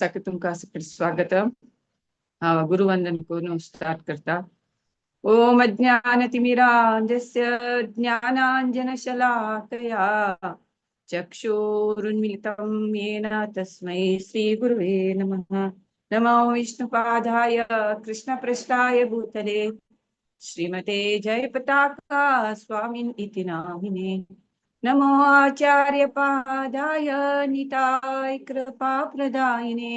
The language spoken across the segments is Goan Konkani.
क्लासाक तुमकां स्वागत. हांव गुरुवंदन करून स्टार्ट करता. ओम अज्ञानतिमिरान्धस्य ज्ञानाञ्जनशलाकया चक्षुरुन्मिलितं येन तस्मै श्रीगुरुवे नमः. नमो विष्णुपादाय कृष्णपृष्ठाय भूतले श्रीमते जयपताका स्वामिन् इति नामिने. नमो आचार्यपादाय निताय कृपाप्रदायिने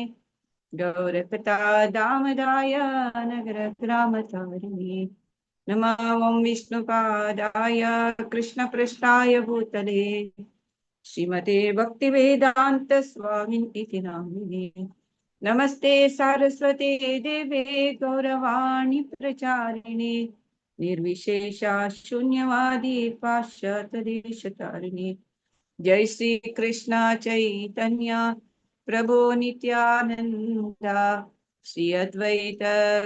गौरकथा दामदाय नगरग्रामतारिणे. नमो ॐ विष्णुपादाय कृष्णपृष्ठाय भूतले श्रीमते भक्तिवेदान्त स्वामिन् इति नामिने. नमस्ते सारस्वते देवे गौरवाणी प्रचारिणे निर्विशेषा शून्यवादी पाश्चात्यदेशतारिणे. जय श्री कृष्ण चैतन्य प्रभु नित्यानंदा श्री अद्वैत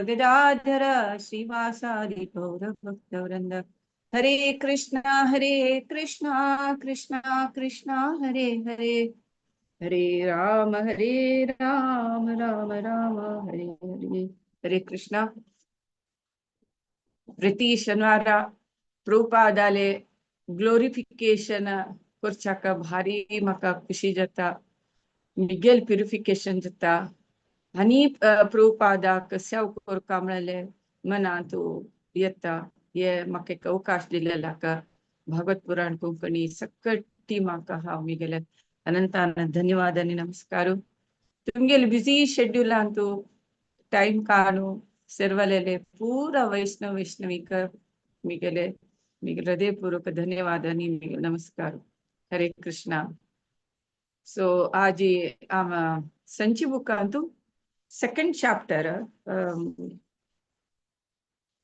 गदाधर श्रीवासादि गौर भक्तवृंद. हरे कृष्णा हरे कृष्णा कृष्णा कृष्णा हरे हरे, हरे राम हरे राम राम राम हरे हरे. हरे कृष्णा. ಪ್ರತಿ ಶನಿವಾರ ಪ್ರಭುಪಾದಾಲೆ ಗ್ಲೋರಿಫಿಕೇಶನ್ ಕೊರ್ಚಾಕ ಭಾರಿ ಮಾಕ ಖುಷಿ जाता. मिगेल प्युरिफिकेशन जाता आनी प्रभुपादाक सेव करका म्हणलें मनांत येता. हे म्हाका एक अवकाश दिलेलाक भागवत पुराण कोंकणी सकट टीमाक हांव मिगेले अनंत धन्यवाद आनी नमस्कार. तुमगेले बिझी शेड्यूलांतु टाइम काडू सर्वलेले पूरा वैष्णव वैष्णविक मिगेले मिगेले हृदयपूर्वक धन्यवाद आणि नमस्कार. हरे कृष्णा. ಸೊ ಆಜಿ ಆಮ ಸಂಚಿ ಬುಕ್ ಅಂತೂ ಸೆಕೆಂಡ್ ಚಾಪ್टर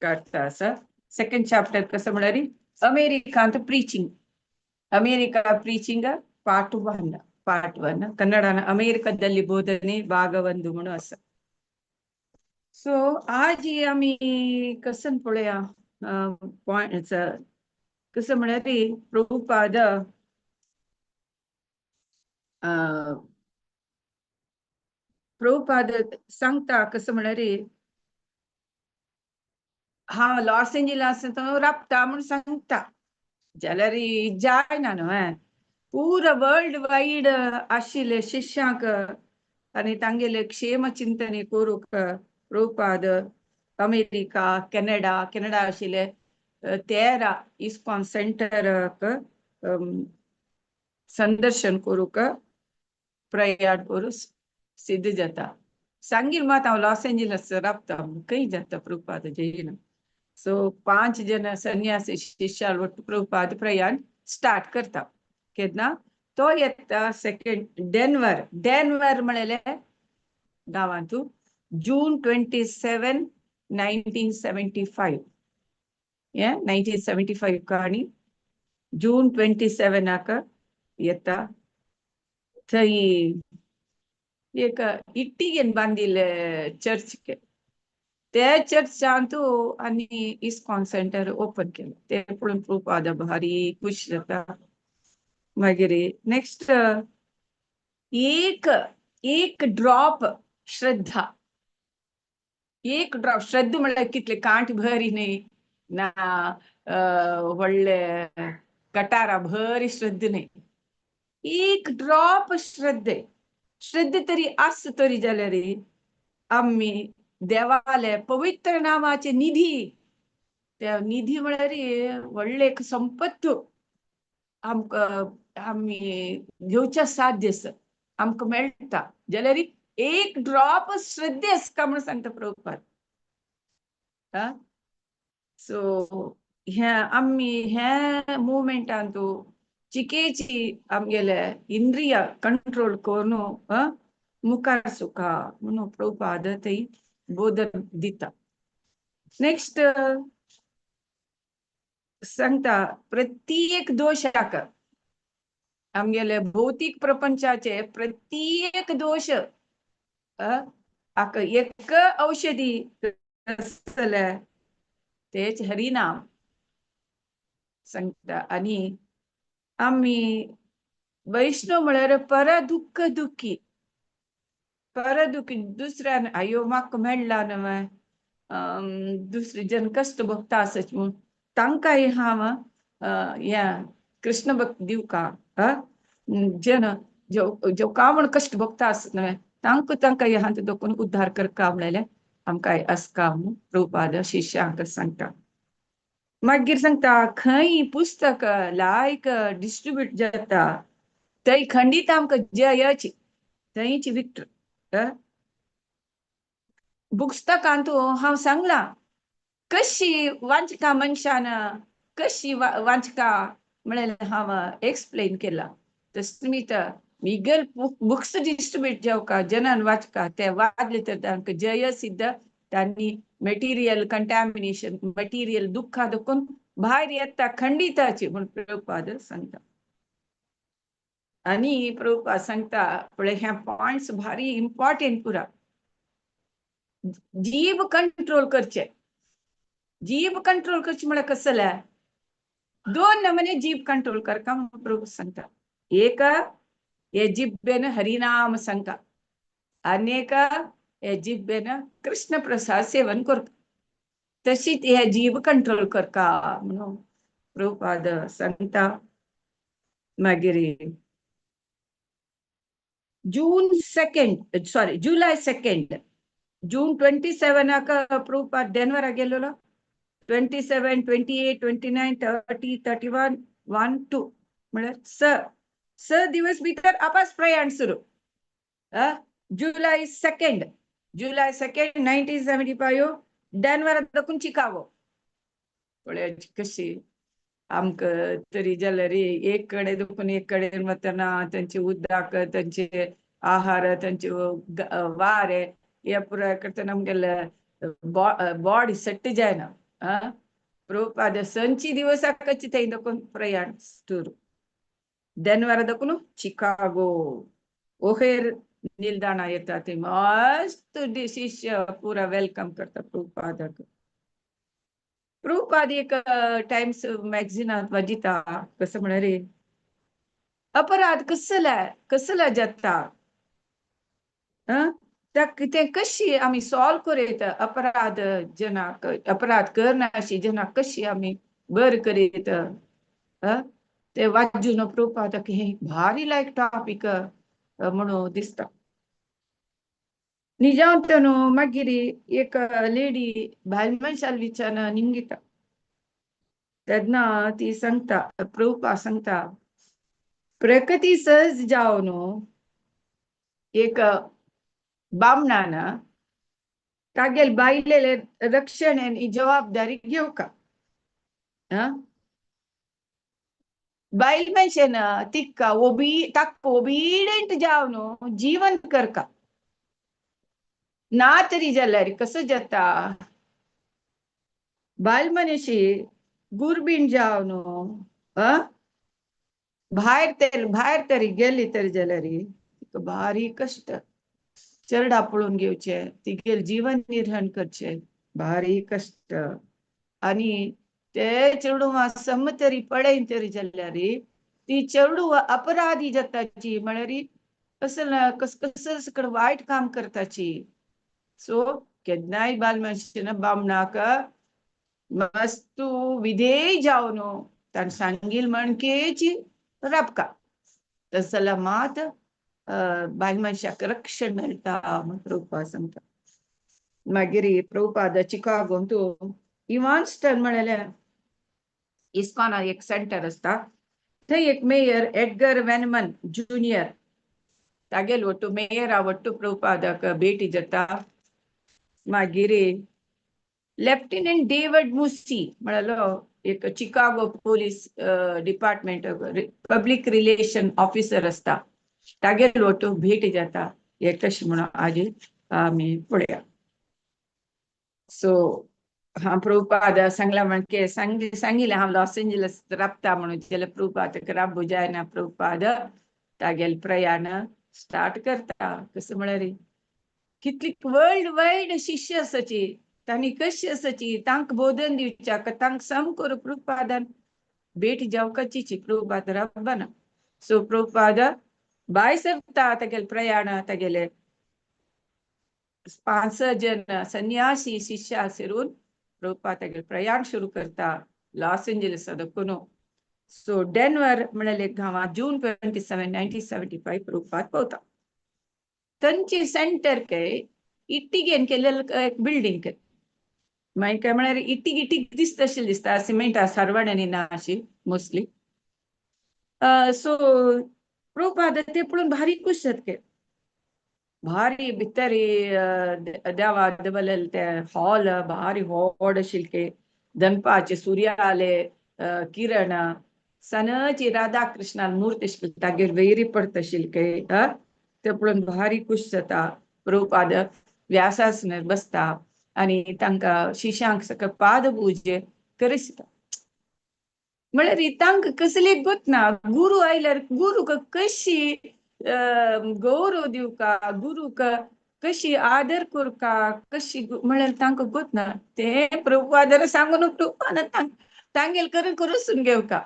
काडटा आसा. सेकंड ಚಾಪ್ಟರ್ कसं म्हळ्यार अमेरिकांत preaching, America preaching part one. Part one ಕನ್ನಡನ ಅಮೆರಿಕದಲ್ಲಿ ಬೋಧನೆ ಭಾಗ ಒಂದು म्हणून आसा. सो आजी आमी कसन पळया पॉयंट कसं म्हळ्यार प्रभुपाद प्रभुपाद सांगता कसं म्हळ्यार हांव लॉस एंजलास राबता म्हूण सांगता जाल्यार जायना न्हू. पूरा वर्ल्ड वायड आशिल्ले शिष्यांक आनी तांगेले क्षेम चिंतने करूंक प्रभुपाद अमेरिका, कॅनडा, कॅनडा आशिल्ले 13 इस्कॉन सेंटराक संदर्शन करूंक प्रयाण करूं सिद्ध जाता. सांगील मात हांव लॉस एंजलस राबता, खंय जाता प्रभुपाद जयना. सो पांच जण संन्यासी शिष्या ಒಟ್ಟು प्रभुपाद प्रयाण स्टार्ट करता. केन्ना तो येता सेकंड डेनवर, डेनवर म्हणलेले गांवांतू June 27, 1975. हे 1975 काणी जून 27 येता. थंय एक इट्टिगेन बांदिल्ले चर्च, ते चर्चांतू आनी इस्कॉन सेंटर ओपन केलें. ते पळोवन प्रभुपाद भारी खुश जाता. मागीर नेक्स्ट एक एक ड्रॉप श्रद्धा, एक ड्रॉप श्रद्धा म्हळ्यार कितले कांठ भरी न्ही ना, व्हडले कटारा भरी श्रद्धा न्ही, एक ड्रॉप श्रद्धे श्रद्धे तरी आस तरी जाल्यार आमी देवाले पवित्र नामाचे निधी, त्या निधी म्हळ्यार व्हडले एक संपत्त आमकां आमी घेवच्या साध्य आसा, आमकां मेळटा जाल्यार एक ड्रॉप श्रद्धे आसका म्हूण सांगता प्रभुपाद. सो हे आमी हे मुवमेंटांतू चिकेची आमगेले इंद्रिय कंट्रोल करून मुखार सुका म्हणून प्रभुपाद थंय बोधन दिता. नेक्स्ट सांगता प्रत्येक दोशाक, आमगेले भौतीक प्रपंचाचे प्रत्येक दोश आक एक औषधी आसतले, तेच हरिनाम सांगता. आनी आमी वैष्णव म्हळ्यार पर दुःख दुःखी. परदुख दुसऱ्यान आयो म्हाका मेळ्ळा न्हय, दुसरे जन कश्ट भोगता आसत म्हूण तांकांय हांव हें कृष्ण भक्ती दिवका. जन जो का म्हूण कश्ट भोगता आसत न्हय तांकां तांकां ह्या दोकून उद्धार करका म्हणलें आमकां आसका म्हूण प्रभुपाद शिष्यांक सांगता. मागीर सांगता खंय पुस्तक लायक डिस्ट्रिब्यूट जाता थंय खंडीत आमकां जयाची थंयची विक्टर. पुस्तकांतू हांव सांगलां कशी वाचका मनशान कशी वाचका म्हणलें हांव एक्सप्लेन केलां. तशें तर मिगल बुक्स डिस्ट्रिब्यूट जावका जनान वाचका ते वाचले तर तांकां जय सिद्ध तांणी मटेरियल कंटॅमिनेशन मटेरियल दुख्खा दुखून भायर येता खंडिताची म्हूण प्रभुपाद सांगता. आनी प्रभुपाद सांगता पळय हे पॉयंट्स भारी इम्पॉर्टंट पुरा. जीभ कंट्रोल करचे. जीभ कंट्रोल करचे म्हळ्यार कसलें? दोन नमुने जीभ कंट्रोल करका म्हूण प्रभु सांगता. एक हे जिब्बेन हरिनाम सांगता आनी एक हे जिब्बेन कृष्ण प्रसाद सेवन करता. तशीच हे जीभ कंट्रोल करका म्हणून प्रभुपाद सांगता. मागीर June 2, sorry July 2, June 27 Prabhupada डेनवराक गेलेलो. 27, 28, 29, 30, 31, 1, 2 म्हळ्यार 6 दिवस भितर आपास प्रयाण सुरू. July 2, July 2 1975 डेनवराक दाखून Chicago. पळय कशी आमकां तरी जाल्यार एक कडेन दुखून एक कडेन वतना तांचे उदक, तांचे आहार, तांचे वारे हे पुराय करतना आमगेले बॉडी सेट जायना. प्रभुपाद संची दिवसाकची थंय दखून प्रयाण सुरू. डेनवर दखून चिकागो ओहेर निಲ್ದಾಣ येता ते मस्त शिष्य पुरा welcome करता प्रभुपादाक. प्रभुपाद एक टायम्स मॅगझिनात वाजिता कसं म्हळ्यार अपराध कसले कसले जाता तें कशी आमी सॉल्व करूं येता, अपराध जनाक अपराध करनाशी जनाक कशी आमी बरें करीत ते वाजून प्रभुपादाक हें भारी लायक टॉपीक म्हणून दिसता. निजांतनु मागीर एक लेडी बायल मनशाल विचार निंगिता तेन्ना ती सांगता प्रभुपाद सांगता प्रकृती सहज जावन एक बामणान तागेल बायलेले रक्षण आनी जबाबदारी घेवका. बायल मनशेन तिका ताका ओबिडियंट जावन जीवन करका ना तरी जाल्यार कसो जाता. बायल मनीशी गुरबीण जावन भायर भायर तरी गेली तरी जाल्यार तिका भारी कश्ट चरडा पळोवन घेवचे, तिगेल जीवन निर्हण करचे भारी कश्ट. आनी ते चेडूं सम तरी पळयन तरी जाल्यार ती चेडूं अपराधी जाताची म्हळ्यार कसं कस कसं वायट काम करताची. सो केन्नाय बाल मनशेन बामणाक मस्तू विधेय जावन ताणें सांगील म्हणकेची राबका तस जाल्यार मात बायल मनशाक रक्षण मेळटा म्हूण प्रभुपाद सांगता. मागीर प्रभुपाद चिकागोंतू इवान्स्टन म्हणलें इस्कॉना एक सेंटर आसता थंय एक मेयर एडगर वेनमन ज्युनियर तागेल वट्टू मेयरा वट्टू प्रभुपादाक भेटी जाता. मागीर लेफ्टिनंट डेविड मुसी म्हणलो एक Chicago police department public relation officer आसता तागेल वट्टू भेटी जाता. हे कशें म्हणून आज आमी पळया. सो हांव प्रभुपाद सांगला म्हणके सांगिल्लें हांव लॉस एंजलस राबता म्हणून जाल्यार प्रभुपाद राबू जायना. प्रभुपाद तागेल प्रयाण स्टार्ट करता. कसं म्हळ्यार कितली वर्ल्ड वायड शिष्य आसाची तांणी कशी आसाची तांकां बोधन दिवच्याक तांकां सम करूं प्रभुपादान भेट जावपाची प्रभुपाद राबना. सो प्रभुपाद भायर सरता तागेले प्रयाण तागेले पांच जण संन्यासी शिष्या सेरून प्रभुपाद प्रयाण सुरू करता लॉस एंजलिस दखून. सो डेनवर म्हणलें एक गांवांत June 27, 1975 Prabhupada पावता. थंयची सेंटर काय इट्टिगेन केलेलं एक बिल्डिंग. मागीर काय म्हळ्यार इटीक इटीक दिसता अशें दिसता, सिमेंट सारवाड्यांनी ना अशी मोस्टली. सो प्रभुपाद ते पळोवन भारी खुश जातके. भारी भितर देवा देवलेले ते हॉल भारी व्हड आशिल्ले. दनपारचे सूर्याले किरण सनची राधा कृष्णान मूर्ती आशिल्ली तागेर वैरी पडत आशिल्ले. ते पळोवन भारी खुश जाता. प्रभुपाद व्यासासनार बसता आनी तांकां शिष्यांक सगळं पादपूजे करिसता. म्हळ्यार तांकां कसली गोत ना, गुरू आयल्यार गुरूक कशी गौरव दिवका, गुरूक कशी आदर करका, कशी म्हळ्यार तांकां गोत ना. ते प्रभुपादार सांगून प्रभुपाद तांगेल करून करूसून घेवका.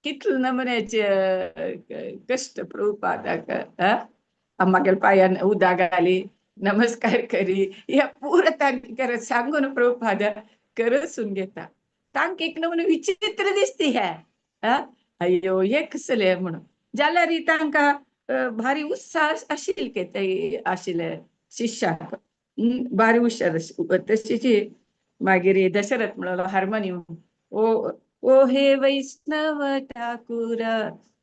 कितले नमुन्याचे कश्ट प्रभुपादाक. मागेल पांयान उदक घाली, नमस्कार करी, हे पुरा तांकां सांगून प्रभुपाद करसून घेता. तांकां एक नमुने विचित्र दिसती हे, अय्यो हे कसले म्हणून. जाल्यार तांकां भारी उत्साह आशिल्ले ते आशिल्ले शिष्यांक, भारी हुशार. तशीच मागीर दशरथ म्हणलो हार्मोनियम, ओ ओ हे वैष्णव ठाकूर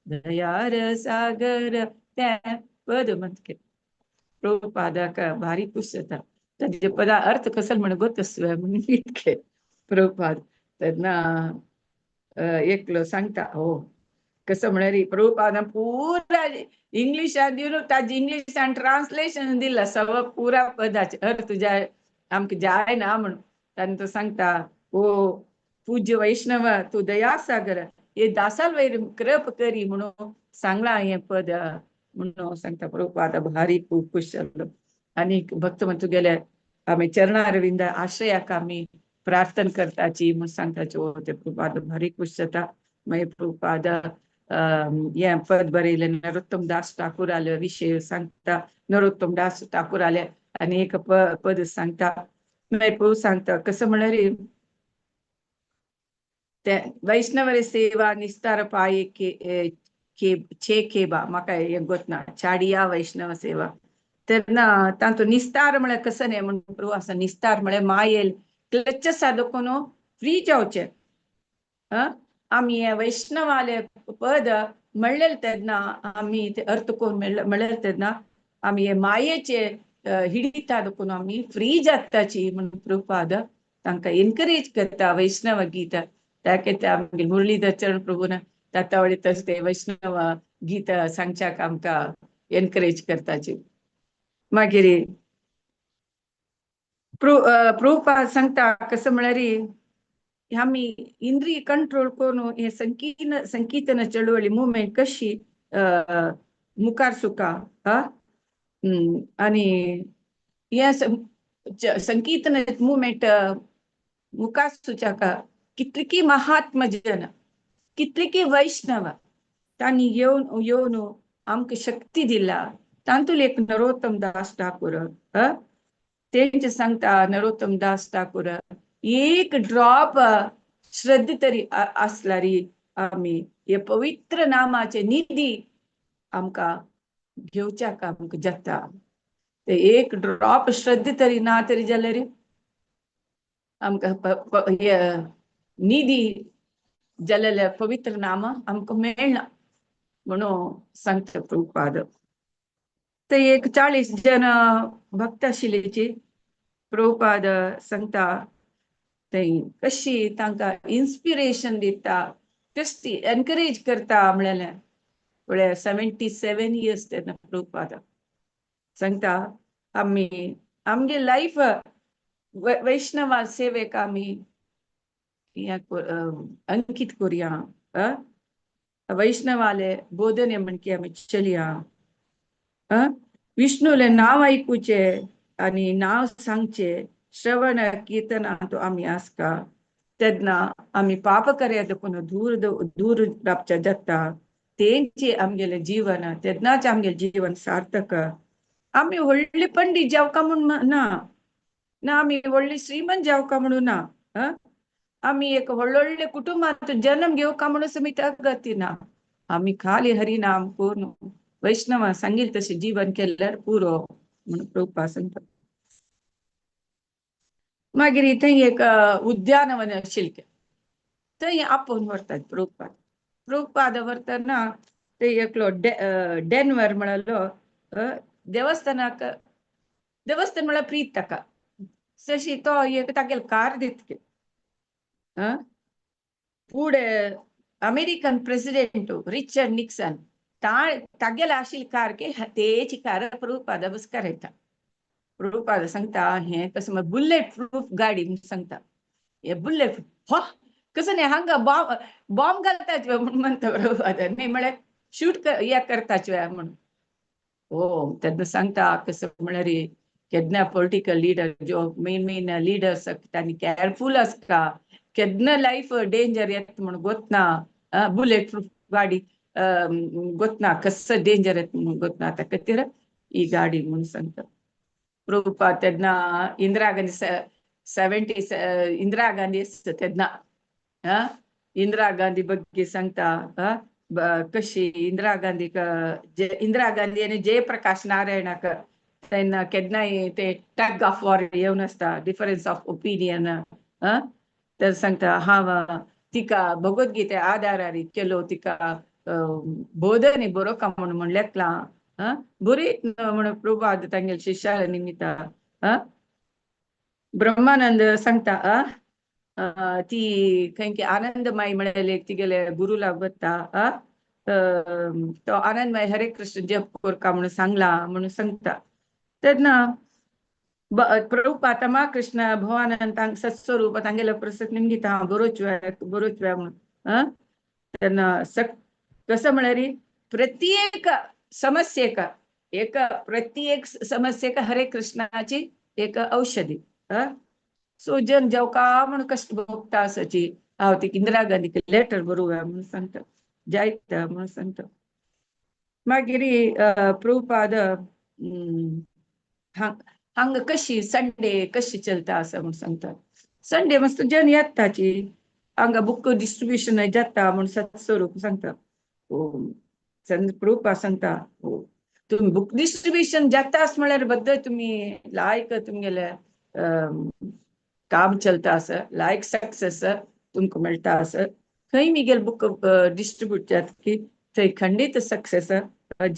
दयार सागर, त्या पद म्हणके प्रभुपादाक भारी खुश जाता. ताजे पदा अर्थ कसल म्हण गोत म्हणून इतके प्रभुपाद तेन्ना एकलो सांगता, हो कसं म्हळ्यार प्रभुपादान पुरा इंग्लिशान दिवन ताजे इंग्लिशान ट्रान्सलेशन दिला सगळं पुरा पदाचे अर्थ जाय आमकां जाय ना म्हणून. तांणी तो सांगता, ओ पूज्य वैष्णव तूं दयासागर, हे दासाल वयर कृप करी म्हणून सांगला हें पद म्हणून सांगता. प्रभुपाद भारी खूब खुश जालो. आनी भक्त म्हण तुगेले आमी चरणारविंद आश्रयाक आमी प्रार्थना करताची म्हूण सांगताची. ओ ते प्रभुपाद भारी खुश जाता. मागीर प्रभुपाद हें पद बरयलें नरोत्तम दास ठाकूराले विशय सांगता. नरोत्तम दास ठाकूराले आनी एक पद सांगता. मागीर प्रभु सांगता कसं म्हळ्यार ते वैष्णव सेवा निस्तार पाये के छे केबा, म्हाका हें गोत ना, चाडिया वैष्णव सेवा. तेन्ना तांचो निस्तार म्हळ्यार कसं न्ही म्हण प्रभु आसा. निस्तार म्हळ्यार मायेल क्लचेस देखून फ्री जावचें. आमी हे वैष्णवाले पद म्हणलेले तेन्ना आमी ते अर्थ करून म्हणलेले तेन्ना आमी हे मायेचे हिडिता देखून आमी फ्री जाताची म्हण प्रभुपाद तांकां एनकरेज करता वैष्णव गीत. ताके आमगे मुरलीधर चरण प्रभून तातावळी तशें ते वैष्णव गीत सांगच्याक आमकां एनकरेज करताची. मागीर प्रभुपाद सांगता कसं म्हळ्यार आमी इंद्रिय कंट्रोल करून हे संकीर्ण संकीर्तन चळवळी मुवमेंट कशी मुखार सुका. आनी हे संकीर्तन मुवमेंट मुखार सुचाक कितली महात्मा जन, कितली वैष्णव तांणी येवन येवन आमकां शक्ती दिला. तातूंत एक नरोत्तम दास ठाकूर. तेंचे सांगता नरोत्तम दास ठाकूर एक ड्रॉप श्रद्ध तरी आसल्यार आमी हे पवित्र नामाचे निधी आमकां घेवच्याक आमकां जाता. ते एक ड्रॉप श्रद्ध तरी ना तरी जाल्यार आमकां निधी जालेले पवित्र नाम आमकां मेळना म्हणून सांगता प्रभुपाद. ते एक 40 जण भक्त आशिल्ल्याची प्रभुपाद सांगता ते कशी तांकां इन्स्पिरेशन दिता, कशी एनकरेज करता. म्हणलें म्हळ्यार 77 इयर्स तेन्ना प्रभुपाद सांगता आमी आमगे लायफ वैष्णवा सेवेक आमी अंकित करुया, वैष्णवाले बोधने म्हणकी आमी चलया, विष्णूले नांव आयकुचे आनी नांव सांगचे, श्रवण कीर्तनांत आमी आसका तेन्ना आमी पाप कार्या देखून दूर दूर रावच्या जाता. तेंचे आमगेलें जीवन तेन्नाच आमगेलें जीवन सार्थक. आमी व्हडले पंडीत जावका म्हूण ना, ना आमी व्हडली श्रीमंत जावका म्हणून ना, आमी एक व्हडले कुटुंबांत जन्म घेवका म्हणून समित गती ना. आमी खाली हरिनाम करून वैष्णवा सांगील तशें जीवन केल्यार पुरो म्हणून प्रभुपाद सांगता. मागीर थंय एक उद्यानवन आशिल्लें, थंय आपोवन व्हरतात प्रभुपाद. प्रभुपाद व्हरतना ते एकलो डेनवर म्हळ्यालो देवस्थानाक, देवस्थान म्हळ्यार प्रीत ताका, तशी तो एक तागेले कार दितके. फुडें अमेरिकन प्रेसिडेंट रिचर्ड निक्सन तागेले आशिल्ली कार की तेची कार प्रभुपादा बसकार येता. प्रभुपाद सांगता हें कसं बुलेट प्रूफ गाडी म्हूण सांगता. हे बुलेट हो कसं न्ही हांगा बॉम्ब बॉम्ब घालतात म्हणून म्हणटा प्रभुपाद, न्ही म्हळ्यार शूट हे करताच म्हणून. हो तेन्ना सांगता कसं म्हळ्यार केन्ना पॉलिटिकल लिडर जो मेन मेन लिडर्स तांणी केअरफूल आसता, केन्ना लायफ डेंजर येता म्हणून गोतना, बुलेट प्रूफ गाडी गोतना कसं डेंजर येता म्हणून गोतना, त्या खातीर ही गाडी म्हणून सांगता. प्रभुपाद तेन्ना इंदिरा गांधी 70 इंदिरा गांधी आसता तेन्ना, इंदिरा गांधी ಬಗ್ಗೆ सांगता कशी इंदिरा गांधीक, इंदिरा गांधी आनी जयप्रकाश नारायणाक तेन्ना केन्नाय ते टग ऑफ वॉर येवन आसता, डिफरन्स ऑफ ओपिनियन. तर सांगता हांव तिका भगवद्गीते आधारार केलो तिका बोधने बरोवका म्हणून म्हणलेतला बरी म्हणून प्रभुपाद तांगेले शिष्या निमित्त. ब्रह्मानंद सांगता ती खंय आनंदमाई म्हळ्यार तिगेले गुरुला वता, तो आनंदमाई हरे कृष्ण जप करका म्हणून सांगला म्हणून सांगता. तेन्ना प्रभुपाद कृष्ण भवानंद सत्स्वरूप तांगेले प्रसंग निमगिता हांव बरोच बरोच म्हणून. तेन्ना कसं म्हळ्यार प्रत्येक समस्येक एक प्रत्येक समस्येक हरे कृष्णाची एक औषधी. सो जन जेवका म्हणून कष्ट भोगता आसाची हांव ती इंदिरा गांधीक लेटर बरोवया म्हणून सांगता, जायत म्हणून सांगता. मागीर प्रभुपाद हांगा कशी संडे कशी चलता आसा म्हणून सांगता. संडे मस्त जन येताची हांगा बुक डिस्ट्रिब्युशन जाता म्हणून सत्स्वरूप सांगता. प्रभुपाद सांगता तुमी बुक डिस्ट्रिब्युशन जाता म्हळ्यार बद्दल तुमी लायक तुमगेले काम चलता आसा, लायक सक्सेस तुमकां मेळटा आसा. खंय मिगेल बुक डिस्ट्रिब्यूट जाता की थंय खंडीत सक्सेस.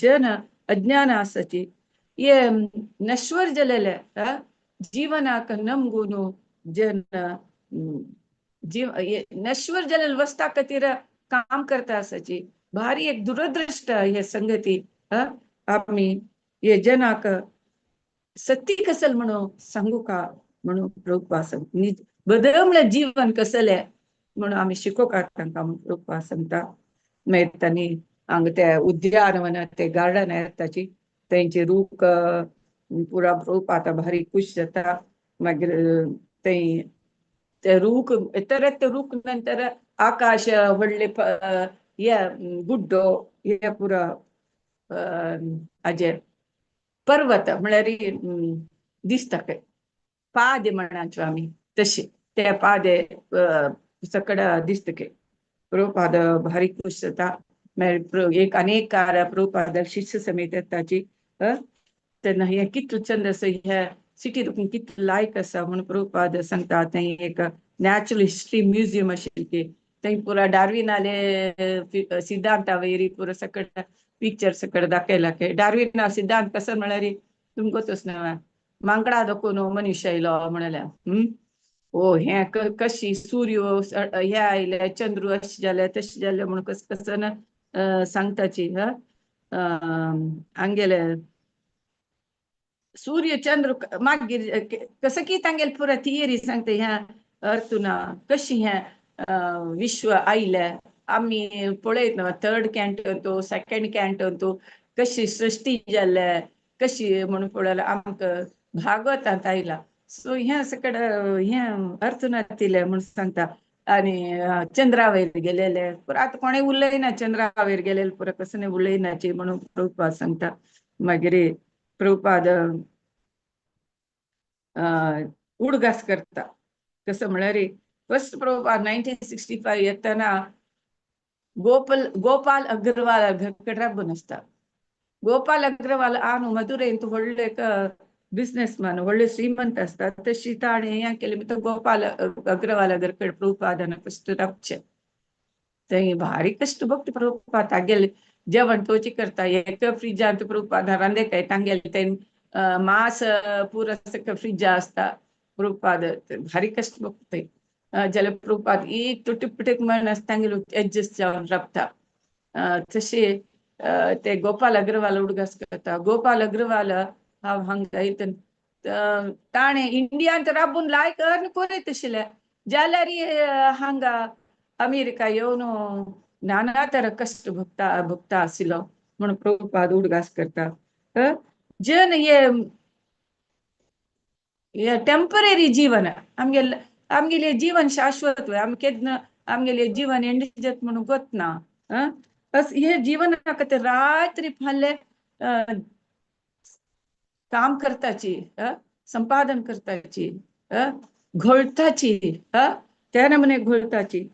जन अज्ञान आसाची हे नश्वर जालेले जीवनाक नमगून जन जीव नश्वर जालेले वस्ता खातीर काम करता आसाची. भारी एक दुरदृष्ट हे संगती. आमी हे जनाक सत्य कसल म्हणून सांगू का म्हणून प्रभुपाद सांगता. बदल म्हळ्यार जीवन कसलें म्हणून आमी शिकोवका तांकां म्हणून प्रभुपाद सांगता. मागीर तांणी हांगा ते उद्यानवन ते गार्डन येताची तेंचे रूख पुरा प्रभुपाद भारी खुश जाता. मागीर थंय ते रूख तर ते रूख नंतर आकाश व्हडले हे गुड्डो हे पुरा हाजे पर्वत म्हळ्यार दिसता खंय पादे म्हणाच्यो आमी तशे ते पादे सकड दिसता खंय. प्रभुपाद भारी खुश जाता. मागीर एक अनेक कार प्रभुपाद शिष्य समेत येताची. तेन्ना हें कितलें चंद आसा ह्या सिटी तुका कितलें लायक आसा म्हणून प्रभुपाद सांगता. थंय एक नॅचरल हिस्ट्री म्युझियम आशिल्लें थंय पुरा डार्विनाले सिद्धांता वयर पुरा सकट पिक्चर सकट दाखयला खंय. डार्विना सिद्धांत कसो म्हळ्यार तुमकां तस न्हय मांकडा दाखोवन मनुष्य आयलो म्हणल्यार ओ हें कशी सूर्य हे आयले चंद्र अशें जालें तशें जालें म्हणून कस कसं ना सांगताची. हांगेले सूर्य चंद्र मागीर कसं की तांगेले पुरा थियरी सांगता ह्या अर्थुना कशी हें विश्व आयलें आमी पळयत न्हय थर्ड कॅन्टो तो सेकंड कॅन्टो तो कशी सृष्टी जाल्या कशी म्हणून पळयल्यार आमकां भागवतांत आयला. सो हें सकड हें अर्थुना म्हणून सांगता. आनी चंद्रावयर गेलेले पुरा आतां कोणें उलयना चंद्रावयर गेलेले पुरा कसं उलयनाची म्हणून प्रभुपाद सांगता. मागीर प्रभुपाद उडगास करता. कसं म्हळ्यार फर्स्ट प्रभुपाद 1965 येताना गोपाल अग्रवाल घरकडे राबून आसता. गोपाल अग्रवाल आनु मदुरेंत व्हडले एक बिझनेसमॅन, व्हडले श्रीमंत आसता. तशी ताणें हें केलें म्हणटकीर गोपाल अग्रवाल घरकडे प्रभुपादान फस्ट रावचें. थंय भारी कश्ट भक्त प्रभुपाद तागेले जेवण तोची करता. एक फ्रिजांत प्रभुपाद रांदयताय तांगेले ते मांस पुरो फ्रिजा आसता. प्रभुपाद भारी कश्ट भक्त जाल्यार प्रभुपाद एक तुटपुटेक म्हण आसता तांगेले एडजस्ट जावन रावता. तशें ते गोपाल अग्रवाल उडगास करता. गोपाल अग्रवाल हांव हांगा ताणें इंडियांत राबून लायक अर्न कोरयत आशिल्लें जाल्यार हांगा अमेरिका येवन नाना तरा कश्ट भोगता भोगता आशिल्लो म्हणून प्रभुपाद उडगास करता. जन हे टेंपररी जीवन, आमगेले आमगेले जीवन शाश्वत, आमी केन्ना आमगेले जीवन एंड जाता म्हणून गोत ना. हे जीवना खातीर रात्री फाल्यां काम करताची, संपादन करताची, घोळटाची, त्या नमुने घोळटाची.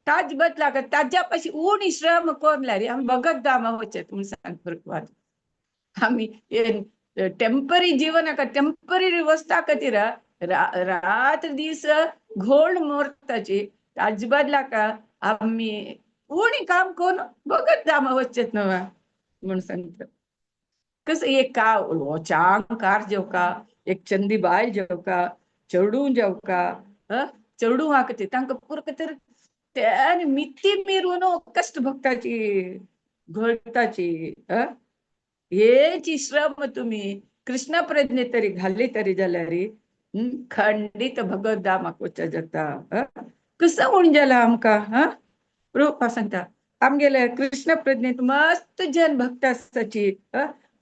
ताज बदलाक ताज्या पाशी उणी श्रम कोरल्यार आमी भगत दामा वचत म्हूण सांग प्रभुपाद. आमी टेंपररी जीवनाक टेंपररी वस्ता खातीर रात्र दीस घोळ मोरताची, ताज बदलाक आमी उणी काम करून भगत दामा वचत न्हू म्हूण सांगता. कसं एक का चांग कार जेवका, एक चंदी बायल जेवका, चेडूं जेवका, चेडूं आहा तांकां पुरो खातीर त्याने मिती मिरून कष्ट भोगताची घोळटाची. हेची श्रम तुम्ही कृष्ण प्रज्ञे तरी घाल्ली तरी जाल्यार खंडीत भगवत धामाक वचत जाता. कसं उण जाला आमकां. हा प्रभुपाद सांगता आमगेले कृष्ण प्रज्ञेत मस्त जन भक्त आसताची.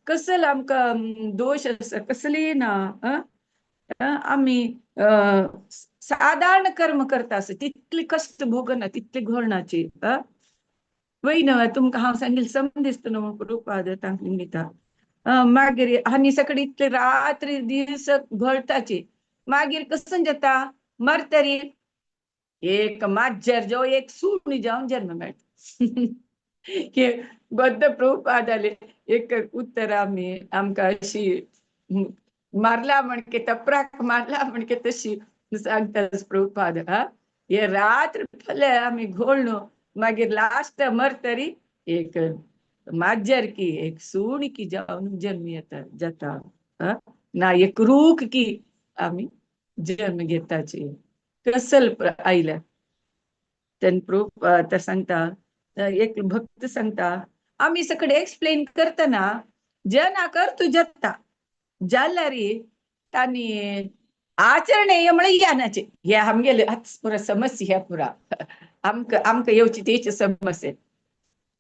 कसलो आमकां दोश आसा कसली ना. आमी साधारण कर्म करता आसा तितली कश्ट भोगना तितली घोळणाची. वय न्हय तुमकां हांव सांगील सम दिसता न्हू प्रभुपाद तांकां दिता. मागीर आनी सगळी इतले रात्री दीस घोळटाची मागीर कसं जाता मरतरी एक माज्जर जो एक सुणी जावन जन्म मेळटा. बद्द प्रभुपादाले एक उत्तर आमी आमकां अशी मारला म्हणके तपराक मारला म्हणके तशी सांगता प्रभुपाद. हा हे रात्र फाल्यां आमी घोळणू मागीर लास्ट मरतरी एक माज्जर की एक सुणी की जावन जन्म येता जाता. ना एक रूख की आमी जन्म घेताची कसल आयल्या. तेन्ना प्रभुपाद सांगता एक भक्त सांगता आमी सगळे एक्सप्लेन करतना जना कर तू जाता जाल्यार तांणी आचरणे म्हळ्यार यानाचे हे आमगेले पुरा समस्या ह्या पुरा आमकां आमकां येवची तेची समस्या.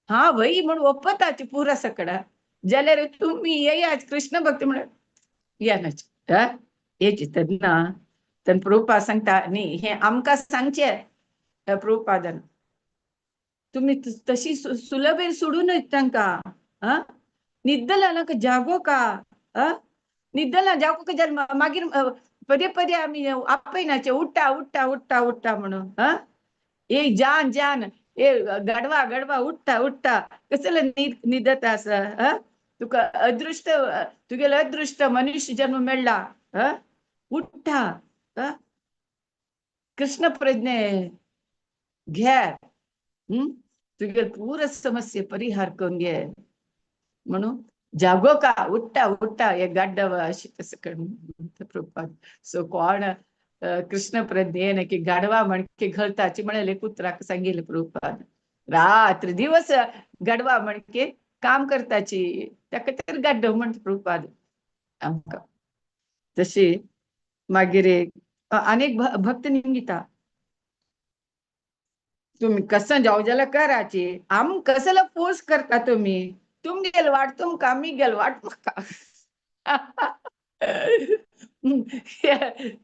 हा वय म्हण ओपताची पुरा सगळा जाल्यार तुमी येयात कृष्ण भक्ती म्हळ्यार यानाचे हेची तेन्ना तेन्ना प्रभुपाद सांगता न्ही हें आमकां सांगचें प्रभुपादान तुमी तशी सुलभेन सोडूनच तांकां. हा निद्दला नाका जागो का, निद्दला जागो का जाल्यार मागीर पदे पदे आमी आपयनाचे उठ्ठा उठ्ठा उठ्ठा उठ्ठा म्हणून. हा ए जान जान ए गाडवा गाडवा उठ्ठा उठ्ठा कसले न्हिदत आसा. हा तुका अदृश्ट तुगेलो अदृश्ट मनुष्य जन्म मेळ्ळा. हा उठ्ठा कृष्ण प्रज्ञे घे तुगे पुरा समस्या परिहार करून घे म्हणून जागो का उठ्ठा उठ्ठा हे गाड्डव अशी तसं प्रभुपाद. सो कोण कृष्ण प्रज्ञेन की गाडवा म्हणके घळताची म्हणाले कुत्राक सांगितलं प्रभुपाद रात्र दिवस गाडवा म्हणके काम करताची ताका तर गाड्डव म्हणटा प्रभुपाद आमकां. तशी मागीर अनेक भक्त निमिता तुम्ही कसं जाव जाल्यार कराची आम कसलो फोर्स करता तुमी तुमगेल वाट तुमकां आमी गेल वाट म्हाका.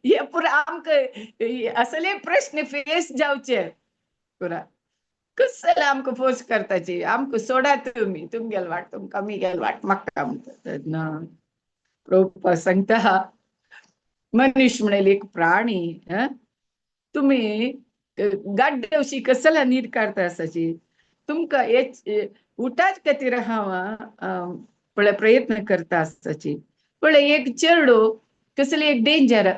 हे पुरा आमकां असले प्रश्न फेस जावचे पुरा कसले आमकां फोर्स करताची आमकां सोडा तुमी तुमगेल वाट तुमकां आमी गेल वाट म्हाका म्हणटा. ना प्रभुपाद सांगता मनीस म्हणेल एक प्राणी, तुम्ही गाड्डेवशी कसला नीर काडता आसाची, तुमकां उठाच खातीर हांव पळय प्रयत्न करता आसताची. पळय एक चेडू कसली एक डेंजर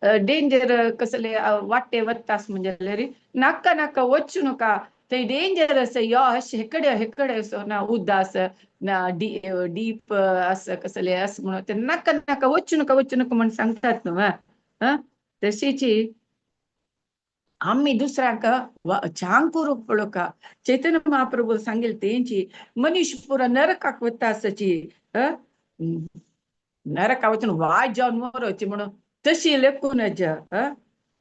डेंजर कसले वाटे वता म्हणजे जाल्यार नाका नाका वचू नका, थंय डेंजर आसा, यो अशें हेकडे हेकडे असो ना उदास ना डीप आसा कसले अशें म्हणून ते नाका नाका वचू नका वचू नका म्हण सांगतात न्हू. आं, तशीची आमी दुसऱ्यांक छान करूंक पळोवका. चैतन्य महाप्रभू सांगेल तेंची मनीस पुरा नरकाक वता आसाची, नरका वचून वाज जावन मरोची म्हणून तशी लेखून.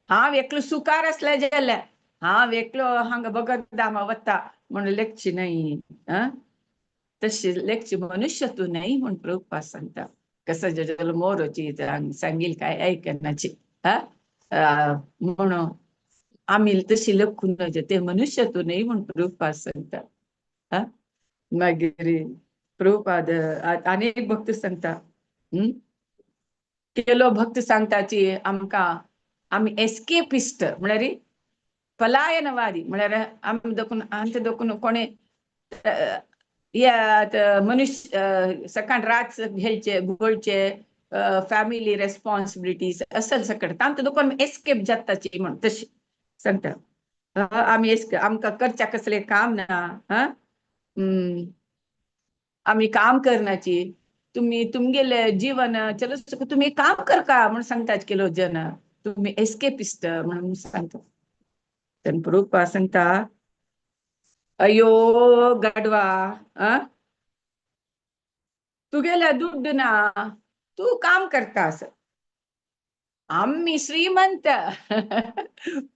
हांव एकलो सुखार आसल्या जाल्यार हांव एकलो हांगा भगत धामा वता म्हणून लेखची न्हय, तशी लेखची मनुष्य तूं न्हय म्हूण प्रभुपाद सांगता. कसं जाल्यार मोरोची सांगील काय ऐकनाची, म्हणून आमी तशी लेखून ते मनुष्य तूं न्हय म्हूण प्रभुपाद सांगता. मागीर प्रभुपाद अनेक भक्त सांगता, केलो भक्त सांगताची आमकां आमी एस्केपिस्ट म्हळ्यार पलायनवादी, म्हळ्यार आमी देखून आमचे देखून कोणे मनुष्य सकाळ रात घेयचे घोळचे फॅमिली रेस्पॉन्सिबिलिटीज असल सकट तांचे देखून एस्केप जाताची म्हण तशी सांगता. आमी आमकां करच्या कसलें काम ना, आमी काम करनाची, तुम्ही तुमगेले जीवन चलो तुम्ही काम करका म्हणून सांगतात केलो जन, तुम्ही एस्केपिस्ट म्हणून सांगता. प्रभुपाद सांगता अयो गाडवा, तुगेल्या दुड्ड ना, तू काम करता असं, आम्ही श्रीमंत.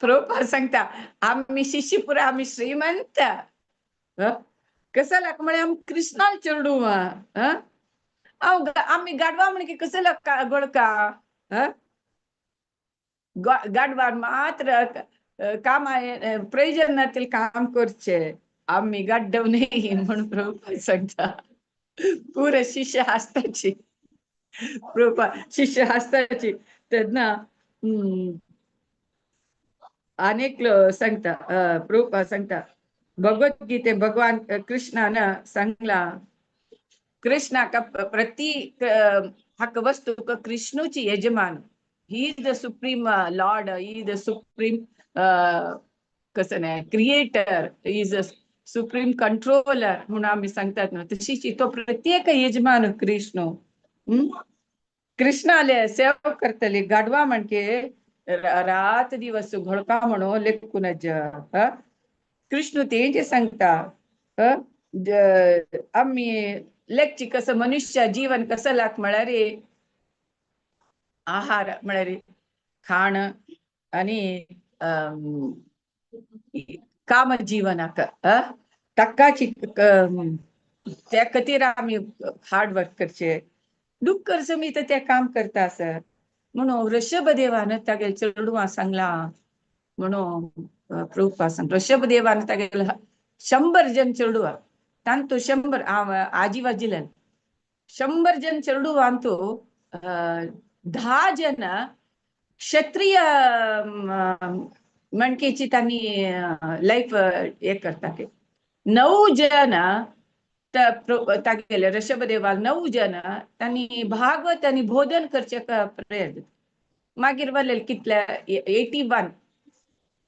प्रभुपाद सांगता आम्ही शिष्यपुरा आम्ही श्रीमंत. कसं लाग म्हळ्यार आमी कृष्णाल चेडूं, हांव आमी गाडवा म्हण की कसं गोळका, गाडवार मात्र कामा प्रयोजनातील काम करचे, आम्ही गाड्डव नाही म्हणून प्रभुपाद सांगता. पुरे शिष्य हासताची, प्रभुपाद शिष्य हासताची. तेन्ना अनेक सांगता प्रभुपाद सांगता भगवद्गीते भगवान कृष्णान सांगला कृष्णाक प्रति हाका वस्तूक कृष्णूची यजमान, he is the supreme lord, he is the supreme कसं नाही creator, is a supreme controller म्हणून आम्ही सांगतात ना, तशीच तो प्रत्येक यजमान कृष्ण. कृष्णाले सेवा करतली गाडवा म्हणके रात दिवस घोळका म्हणून लेखून. कृष्ण ते जे सांगता आम्ही लेखची कसं मनुष्य जीवन कसं लाग म्हळ्यार आहार म्हळ्यार खाण आणि काम जीवनाक ताकाची त्या खातीर आमी हार्ड वर्क करचे, डुक्कर मी तर ते काम करता आसत म्हणून ऋषभदेवान तागेले चेडवां सांगलां म्हणून प्रभुपाद सांग ऋषभदेवान तागेले 100 जण चेडवां तांतू 100 आजी वाजिल्यान 100 जण चेडवांतू 10 जण क्षत्रिय मणकेची त्यांनी लाईफ हे करता, 9 जण तागेले ऋषभदेवाल 9 जण त्यांनी भागवत आणि बोधन करचे प्रयत्न. मागीर वरले कितले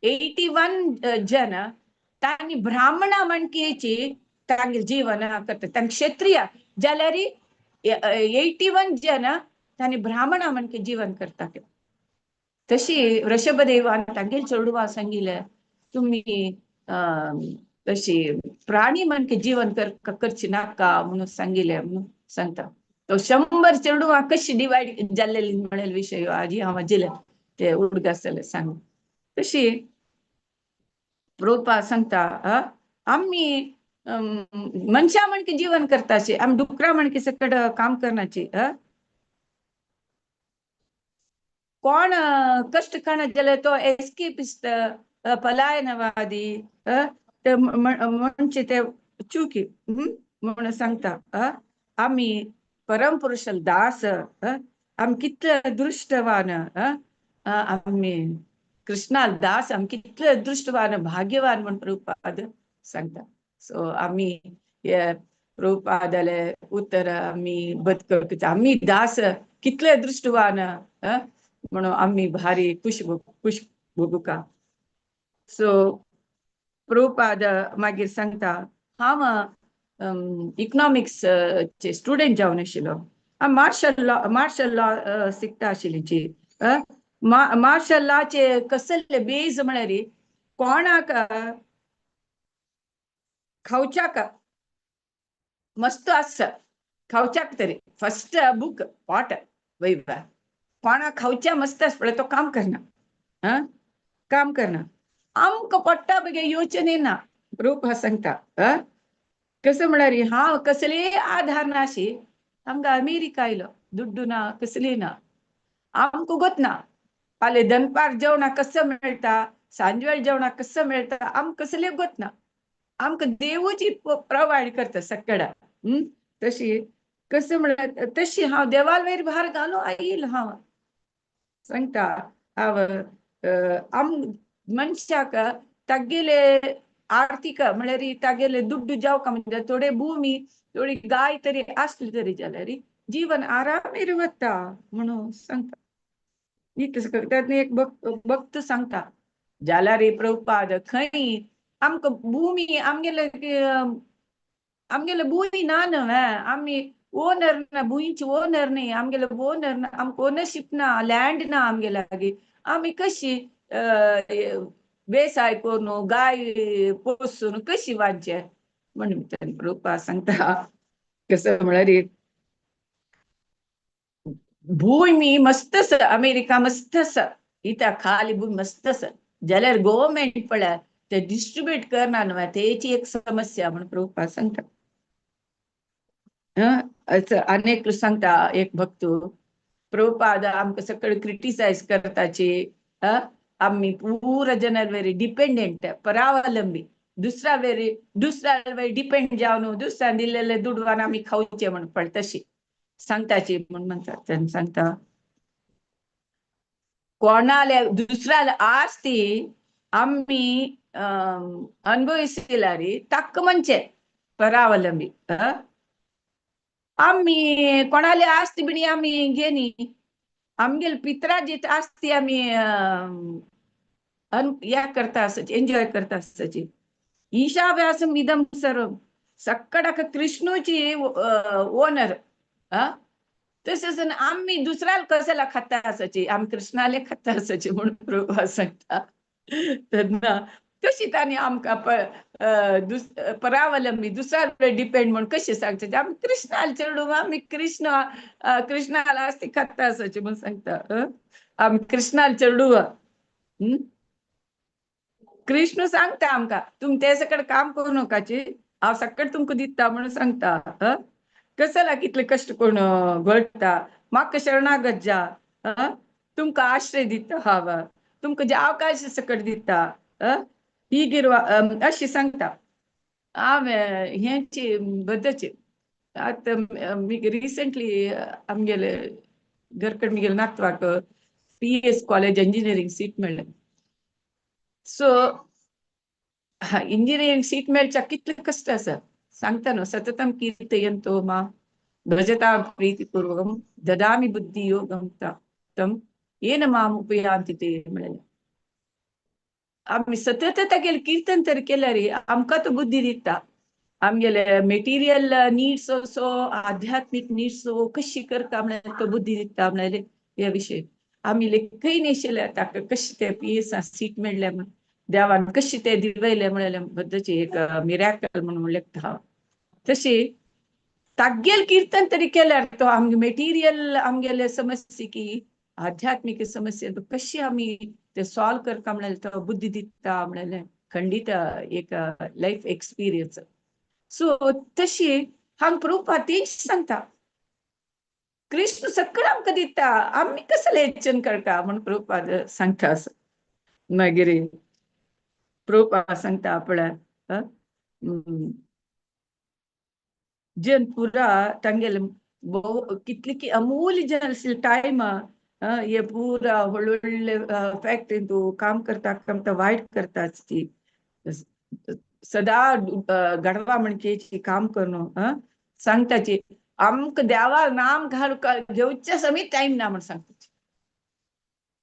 81 जण तांणी ब्राह्मणा मणकेची तांगेले जीवन करता, तांणी क्षत्रिय जाल्यार 81 जण तांणी ब्राह्मणा मणके जीवन करता. तशी ऋषभदेवान तांगेले चेडवां सांगिल्लें तुम्ही तशी प्राणी म्हणके जीवन करची नाका म्हणून सांगिल्लें म्हणून सांगता. तो 100 चेडवां कशी डिवायड जाल्लेली म्हणेल विशय आजी हांव वाचिल्लें ते उडगास जालें सांग. तशी प्रभुपाद सांगता आमी मनशां म्हणके जीवन करताची, आमी डुकरां म्हणके सकट काम करनाची. कोण कष्ट खाणत जाल्यार तो एस्केपिस्ट पलायनवादी ते म्हणजे ते चुकी म्हणून सांगता. आमी परम पुरुषल दास, आमी कितले अदृष्टवान, आमी कृष्णाल दास, आमी कितले अदृष्टवान भाग्यवान म्हण प्रभुपाद सांगता. सो आमी हे प्रभुपादाले उत्तर आमी बदक, आमी दास कितले अदृष्टवान म्हणून आमी भारी खुश खुश भोगुका. सो प्रभुपाद मागीर सांगता, हांव इकनॉमिक्स चे स्टुडंट जावन आशिल्लो, हांव मार्शल लॉ शिकता आशिल्ली. मार्शल लॉचे कसले बेज म्हळ्यार कोणाक खावच्याक मस्त आसा, खावच्याक तरी फर्स्ट बुक पाट वयबा, कोणाक खावच्या मस्त आसा पळय तो काम करना, हा काम करना, आमकां पडटा बगे योचने ना. रूप सांगता, कसं म्हळ्यार हांव कसले आधार नाशी आमकां अमेरिका आयलो, दुड्डू ना, कसली ना, आमकां गोत ना. फाल्यां दनपार जेवणाक कसं मेळटा, सांजवेळ जेवणाक कसं मेळटा, आमकां कसले गोत ना. आमकां देवूच प्रोवायड करता सगळं. तशी कसं म्हळ्यार तशी हांव देवाल वयर भार घालूं आयल. हांव सांगता, हांव आम मनशाक तागेले आर्थिक म्हळ्यार तागेले दुड्डू जावका, म्हणजे थोडे भूमी थोडी गाय तरी आसली तरी जाल्यार जीवन आरामेर वता म्हणून सांगता. त्यातून एक भक्त भक्त सांगता, जाल्यार प्रभुपाद खंय आमकां भूमी, आमगेले आमगेले भूंय ना न्हय, आमी ओनर ना, भुंयची ओनर न्ही, आमगेले ओनर ना, आमकां ओनरशीप ना, लँड ना आमगे लागीं, आमी कशी वेवसाय करून गाय पोसून कशी वांचे म्हणून प्रभुपाद सांगता, कसं म्हळ्यार भूंय मस्त आसा, अमेरिका मस्त आसा, इथं खाली भूंय मस्त आसा, जाल्यार गव्हर्मेंट पळय ते डिस्ट्रीब्यूट करना न्हय, तेची एक समस्या म्हणून प्रभुपाद सांगता. अनेक सांगता एक भक्त, प्रभुपाद आमकां सगळे क्रिटिसायज करताची, आमी पूरा जनर वेरी डिपेंडेंट, परावलंबी, दुसरा वेरी दुसऱ्या वेरी डिपेंड जावन दुसऱ्या दिलेले दुडवान आमी खावचे म्हण पळ तशी सांगताची म्हण म्हणतात. तेन्ना सांगता, कोणाले दुसऱ्याला आस्ती आमी अनुभविसल्यार ताका म्हणचे परावलंबी. आमी कोणाले आस्ती बिणी आमी घेनी, आमगेले पित्राजीत आस्ती आमी या करता आसाची, एन्जॉय करता आसाची. ईशाव्यासम इदम सर्व, सक्कडाक कृष्णूची ओनर. तशेंच आमी दुसऱ्याला कशाला खाता आसाची, आमी कृष्णाले खाता आसाची म्हणून प्रभुपाद सांगता. तेन्ना कशी तांणी आमकां परावलंबी, दुसऱ्या डिपेंड म्हूण कशें सांगचे? आमी कृष्णाला चेडूं, आमी कृष्ण कृष्णाला आस्ती खाता आसाची म्हूण सांगता. आमी कृष्णाला चेडूं. कृष्ण सांगता आमकां, तुमी ते सकड काम करूं नकाची, हांव सकट तुमकां दिता म्हणून सांगता. कसला कितले कश्ट करून घडटा, म्हाका शरणागत जा, तुमकां आश्रय दिता हांव, तुमकां जे अवकाश सकट दिता ही गिरवा अशी सांगता. हांवें हेंची बद्दची आतां रिसेंटली आमगेले घरकड म्हगेले नातवाक पीएस कॉलेज इंजिनियरींग सीट मेळ्ळें. सो इंजिनियरींग सीट मेळच्याक कितले कश्ट आसा सांगता न्हू. सततम कीर्तयंतो मा भजता प्रीतिपूर्वकम ददामि बुद्धी योगम तम येन माम उपयांति ते म्हणलें. आमी सतत तागेलें कीर्तन तर केल्यार आमकां तो बुद्धी दिता. आमगेले मेटिरियल नीड्स असो, आध्यात्मीक नीड्स कशी करता म्हळ्यार तो बुद्धी दिता म्हणल्यार हे विशय आमी लेखय नाशिल्ले ताका कशें ते पीएस सीट मेळ्ळें म्हण, देवान कशें ते दिवयलें म्हणलें, बद्दची एक मिराकल म्हणून लेखता हांव. तशी तागेल कीर्तन तरी केल्यार तो आमगे मेटिरियल आमगेले समस्ये की आध्यात्मीक समस्ये कशी आमी ते सॉल्व करता म्हणल्यार तो बुद्धी दिता म्हणलें खंडीत एक लायफ एक्सपिरियन्स. सो तशी हांग प्रभुपाद तीच सांगता, कृष्ण सगळं आमकां दिता, आमी कसले इच्छन करता म्हण प्रभुपाद सांगता. असो मागीर प्रभुपाद सांगता पळय, जन पुरा तांगेले कितली की अमूल्य जे टायम हे पुरा व्हडले व्हडले फॅक्टरींत काम करता करता वायट करता ती सदा गाढवा म्हणकेची काम करून सांगताची आमकां देवा नाम घाल घेवचे समीत टायम ना म्हण सांगताची.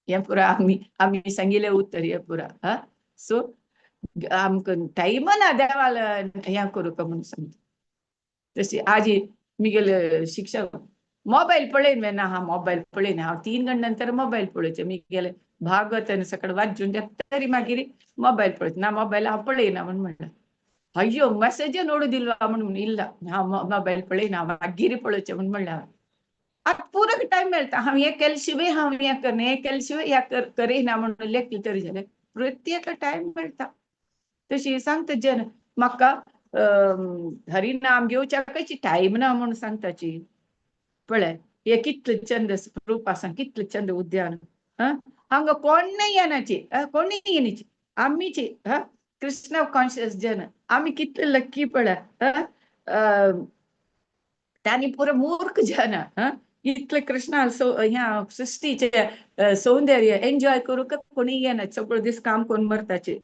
हें पुरा आमी आमी सांगिल्लें उतर हें पुरा. हा, सो आमकां टायम ना देवाल हें करूंक म्हणून सांगता. तशी आजी मिगेले शिक्षक मोबायल पळयन ना, हा मोबायल पळयन हांव 3 गंटे नंतर मोबायल पळोवचें. मिगेले भागवत आनी सकाळ वाचून तरी मागीर मोबायल पळयता ना, मोबायल हांव पळयना म्हण म्हणलें. अय्यो मेसेज नोडू दिलवा म्हणून इल्ला हांव मोबायल पळयना, मागीर पळोवचें म्हण म्हणलें हांवें. आतां पुरो टायम मेळटा, हांव हें केले शिवाय हांव हें करना, हें केले शिवाय हें करिना म्हणून लेखलें तरी जाल्यार प्रत्येक टायम मेळटा. तशी सांगता जन म्हाका हरिनाम घेवच्याकच टायम ना म्हणून सांगताची. पळय हे कितले चंद रूप आसा, कितले चंद उद्यान, हांगा कोणूय येनाची, कोणूय येनाची, आमीची कृष्ण कॉन्शियस जन आमी कितले लक्की पळय. तांणी पुरो मूर्ख जन इतले कृष्णा ह्या सृष्टीचे सौंदर्य एन्जॉय करूंक कोणी येना, सगळो दीस काम करून मरताची.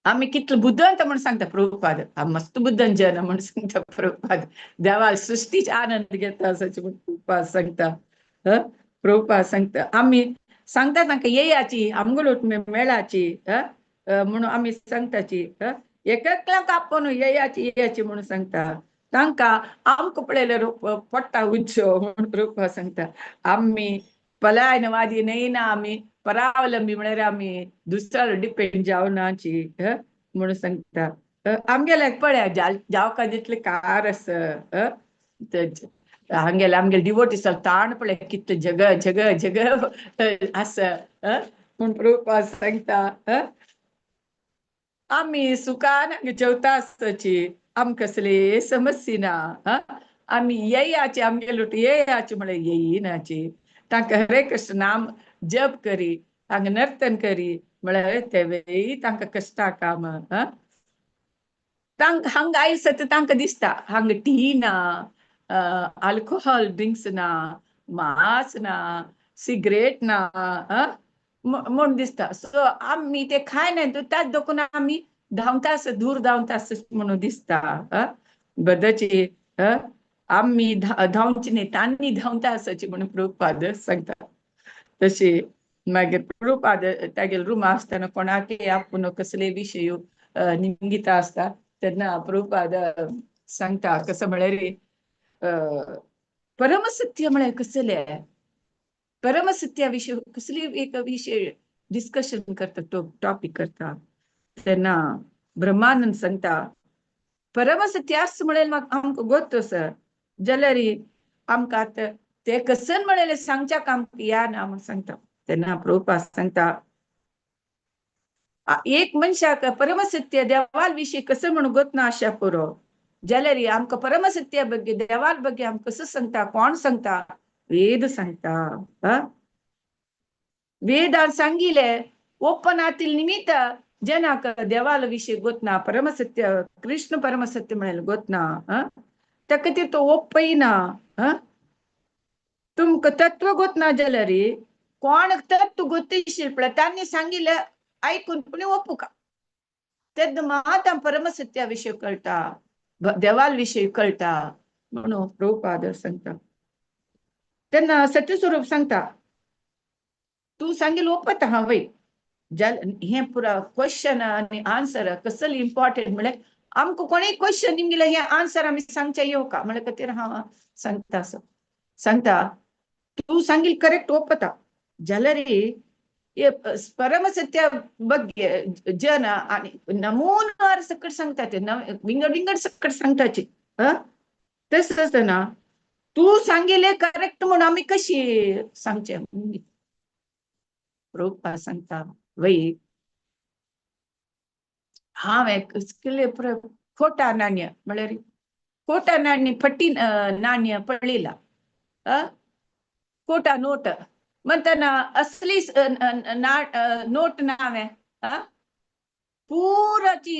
आमी कितले बुद्दंत म्हण सांगता प्रभुपाद, मस्त बुद्दंत जन म्हण सांगता प्रभुपाद, देवा सृष्टीचे आनंद घेता असो म्हण प्रभुपाद सांगता. प्रभुपाद सांगता आमी सांगता तांकां येयाची आमगेलो मेळाची म्हणून आमी सांगताची. एककल्याक आपोवन येयाची येयाची म्हणून सांगता तांकां. आमकां पळयल्यार पोट्टा उच्चो म्हणून प्रभुपाद सांगता. आमी पलायनवादी न्हय ना, आमी परावलंबी म्हळ्यार आमी दुसऱ्यावर डिपेंड जावनाची म्हणून सांगता. आमगेल्याक पळया जावका जितले कार आसा, हांगेले आमगेले डिवोटी ताण पळय कितले जग जग जग आसा म्हूण प्रभुपाद सांगता. आमी सुखान हांगा जेवता आसताची, आमकां कसले समस्या ना. आमी येयाची आमगेले येयाची म्हळ्यार येयनाची. तांकां हरे कृष्ण नाम जप करी, हांगा नर्तन करी म्हळ्यार तेवय तांकां कश्टा काम. तांकां हांगा आयज तांकां दिसता हांगा टी ना, अल्कोहोल ड्रिंक्स ना, मांस ना, सिगरेट ना म्हूण दिसता. सो आमी ते खायना ताच देखून आमी धांवता आसता, दूर धांवता आसता म्हणून दिसता. बदची आमी धांवची न्ही, तांणी धांवता आसाची म्हणून प्रभुपाद सांगता. तशी मागीर प्रभुपाद तागेले रुमा आसतना कोणाकय आपूण कसले विशय निमगिता आसता तेन्ना प्रभुपाद सांगता कसं म्हळ्यार परमसत्य म्हळ्यार कसलें, परमसत्या विशय कसली एक विशय डिस्कशन करता, तो टॉपिक करता तेन्ना ब्रह्मानंद सांगता परमसत्यास म्हळ्यार आमकां गोत आसा जाल्यार आमकां आतां ते कसन म्हळ्यार सांगच्याक आमकां या ना म्हूण सांगता. तेन्ना प्रभुपाद सांगता एक मनशाक परमसत्य देवाल विशीं कसं म्हणून गोत ना आशा पुरो जाल्यार आमकां परमसत्या ಬಗ್ಗೆ देवाल ಬಗ್ಗೆ आमकां कसं सांगता, कोण सांगता, वेद सांगता. वेदान सांगिले ओपनातील निमित्त जनाक देवाल विशीं गोत ना, परमसत्य कृष्ण परमसत्य म्हळ्यार गोत ना, त्या खातीर तो ओपयना. तुमकां तत्व गोत ना जाल्यार कोण तत्व गोतीशील पळय तांणी सांगिल्लें आयकून पूण ओपुका तेन्ना मात परमसत्या विशीं कळटा, देवाल विशीं कळटा म्हणून प्रभुपाद सांगता. तेन्ना सत्यस्वरूप सांगता तूं सांगील ओपता हांव वय हें पुरा क्वेश्चन आनी आन्सर कसले इम्पॉर्टंट म्हळ्यार आमकां कोणूय क्वेश्चन निमगेलें हें आन्सर आमी सांगचें येवका म्हळ्यार खातीर हांव सांगता असो सांगता तूं सांगील करेक्ट ओपता जाल्यार हे परमसत्या ಬಗ್ಗೆ जन आनी नमूनवार सकट सांगता ते विंगड विंगड सकट सांगताची. तशें आसतना तूं सांगिल्लें करेक्ट म्हूण आमी कशी सांगचें, प्रभुपाद सांगता वय हांवें कसले खोटा नाण्य म्हळ्यार खोटा नाण्य फटी नाण्य पळयला, खोटा नोट म्हणटना असली नोट नावें पुराची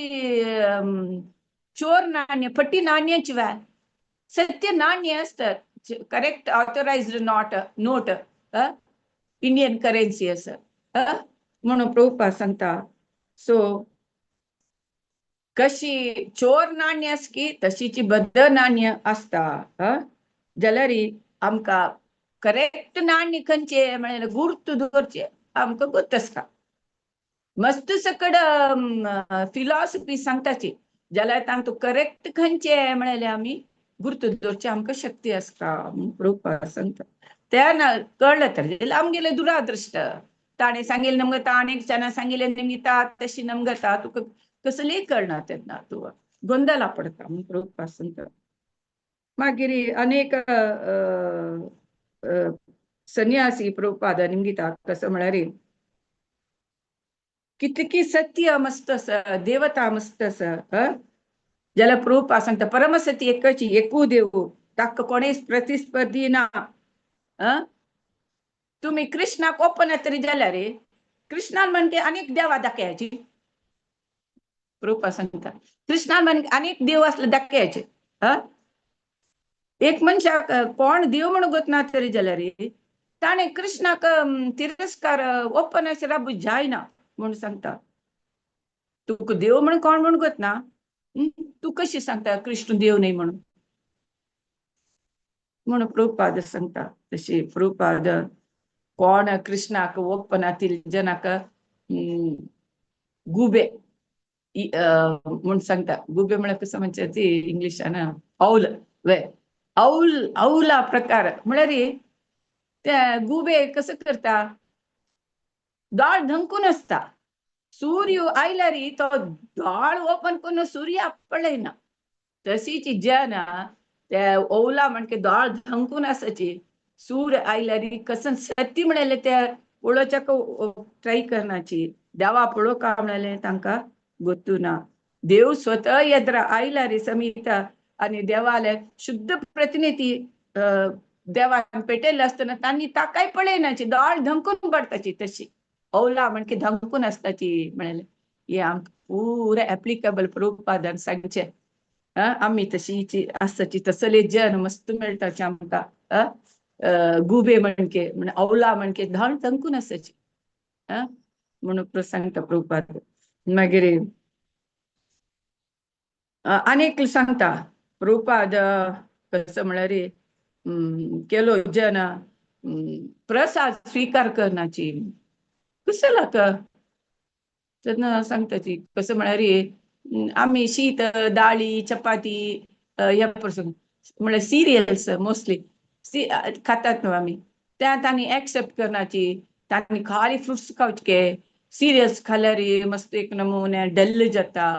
चोर नाण्य फटी नाण्याची वे सत्य नाण्य आसता correct authorised not note Indian currency आसा म्हणून प्रभुपाद सांगता. सो कशी चोर नाण्य आसकी तशीची बद्द नाण्य आसता जाल्यार आमकां करेक्ट नाण्य खंयचे म्हळ्यार गुर्त दवरचे आमकां गोत आसता. मस्त सकड फिलॉसफी सांगताची जाल्यार तांकां करेक्ट खंयचे म्हळ्यार आमी गुर्त दवरचे आमकां शक्ती आसता म्हणून प्रभुपाद सांगता. त्या कळ्ळें तर आमगेले दुरादृश्ट ताणें सांगिल्लें नमगता आनीक जाणां सांगिल्लें निमगिता तशी नमगता तुका कसलीय कळना तेन्ना तूं गोंदला पडता म्हणून प्रभुपाद सांगता. मागीर अनेक संन्यासी प्रभुपाद निमगिता कसं म्हळ्यार कितकी सत्य मस्त आसा देवता मस्त आसा जाल्यार प्रभुपाद सांगता परमसती एकची एकू देव ताका कोणेच प्रतिस्पर्धी ना. तुमी कृष्णाक ओपना तरी जाल्यार रे कृष्णान म्हणटे अनेक देवा दाखयाची प्रभुपाद सांगता. कृष्णान म्हण अनेक देव असले दाखयाचे. एक मनशाक कोण देव म्हणून गोत ना तरी जाल्यार ताणें कृष्णाक तिरस्कार ओपन अशें राबू जायना म्हणून सांगता. तुका देव म्हणून कोण म्हणून गोत ना तूं कशी सांगता कृष्ण देव न्ही म्हणून म्हणून प्रभुपाद सांगता. तशी प्रभुपाद कोण कृष्णाक ओपना जनाक गुबे म्हूण सांगता. गुबे म्हळ्यार कसं म्हणचे ती इंग्लिशान औल वे औल औला प्रकार म्हळ्यार ते गुबे कसं करता दाळ धंकून आसता. सूर्य आयल्यार तो दाळ ओपन करून सूर्य पळयना. तशीच जन ते ओवला म्हणके दाळ धंकून आसाची सूर्य आयल्यार कसं सत्य म्हळ्यार ते पळोवच्याक ट्राय करनाची देवा पळोवका म्हळ्यार तांकां गोत्तू ना. देव स्वतः येद्रा आयल्यार समिता आनी देवाले शुद्ध प्रतिनिधी देवान पेटयल्ले आसतना तांणी ताकाय पळयनाची दाळ धंकून पडटाची तशी ओवला म्हणके धंकून आसताची म्हळ्यार हे आमकां पुरा एप्लिकेबल प्रभुपादान सांगचें. आमी तशी आसताची तसले जन मस्त मेळटाचे आमकां गुबे म्हणके म्हण औला म्हणके धाड धंकून आसाची म्हणून सांगता प्रभुपाद. मागीर आनीक सांगता प्रभुपाद कसं म्हळ्यार केलो जन प्रसाद स्वीकार करनाची कसं लाका तेन्ना सांगता ती कसं म्हळ्यार आमी शीत दाळी चपाती ह्या प्रसंग म्हळ्यार सिरियल्स मोस्टली खातात न्हू आमी त्या तांणी एक्सेप्ट करनाची तांणी खाली फ्रुट्स खावचे सिरियल्स खाल्यार मस्त एक नमुने डल जाता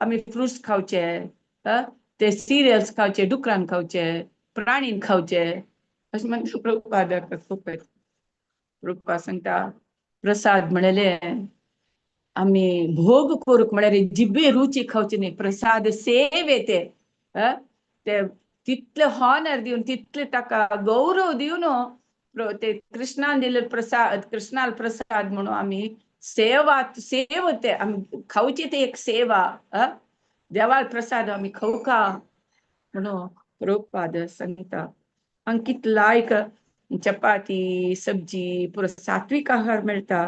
आमी फ्रुट्स खावचे ते सिरियल्स खावचे डुकरान खावचे प्राणीन खावचे अशें म्हणटा प्रभुपाद. प्रभुपाद सांगता प्रसाद म्हणले आमी भोग करूंक म्हळ्यार जिबे रुची खावची न्ही प्रसाद सेव येते ते तितले हॉनर दिवन तितले ताका गौरव दिवन ते कृष्णान दिले प्रसाद कृष्णाल प्रसाद म्हणून आमी सेवा सेव ते आमी खावची ते एक सेवा देवाल प्रसाद आमी खावका म्हणून प्रभुपाद सांगता. आनी कितलो लायक चपाती सब्जी पुरो सात्वीक आहार मेळटा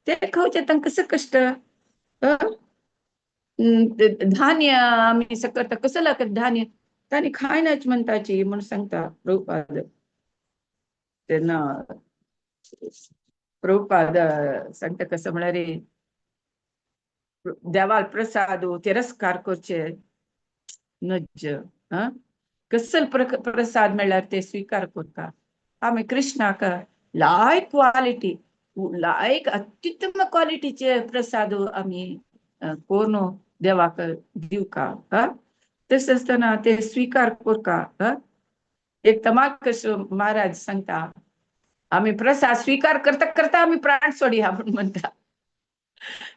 ते खावचे तांकां कसं कश्ट धान्य आमी करता कसं लागत धान्य तांणी खायनाच म्हणटाची म्हणून सांगता प्रभुपाद. तेन्ना प्रभुपाद सांगता कसं म्हळ्यार देवाल प्रसाद तिरस्कार करचे नज्ज कसल प्रसाद मेळ्ळ्यार ते स्वीकार करता. आमी कृष्णाक लायक क्वालिटी लायक अत्युत्तम क्वालिटीचे प्रसाद आमी करून देवाक दिवका तशें आसतना ते स्वीकार करका. एक तमाक महाराज सांगता आमी प्रसाद स्वीकार करता करता आमी प्राण सोडया म्हूण म्हणटा.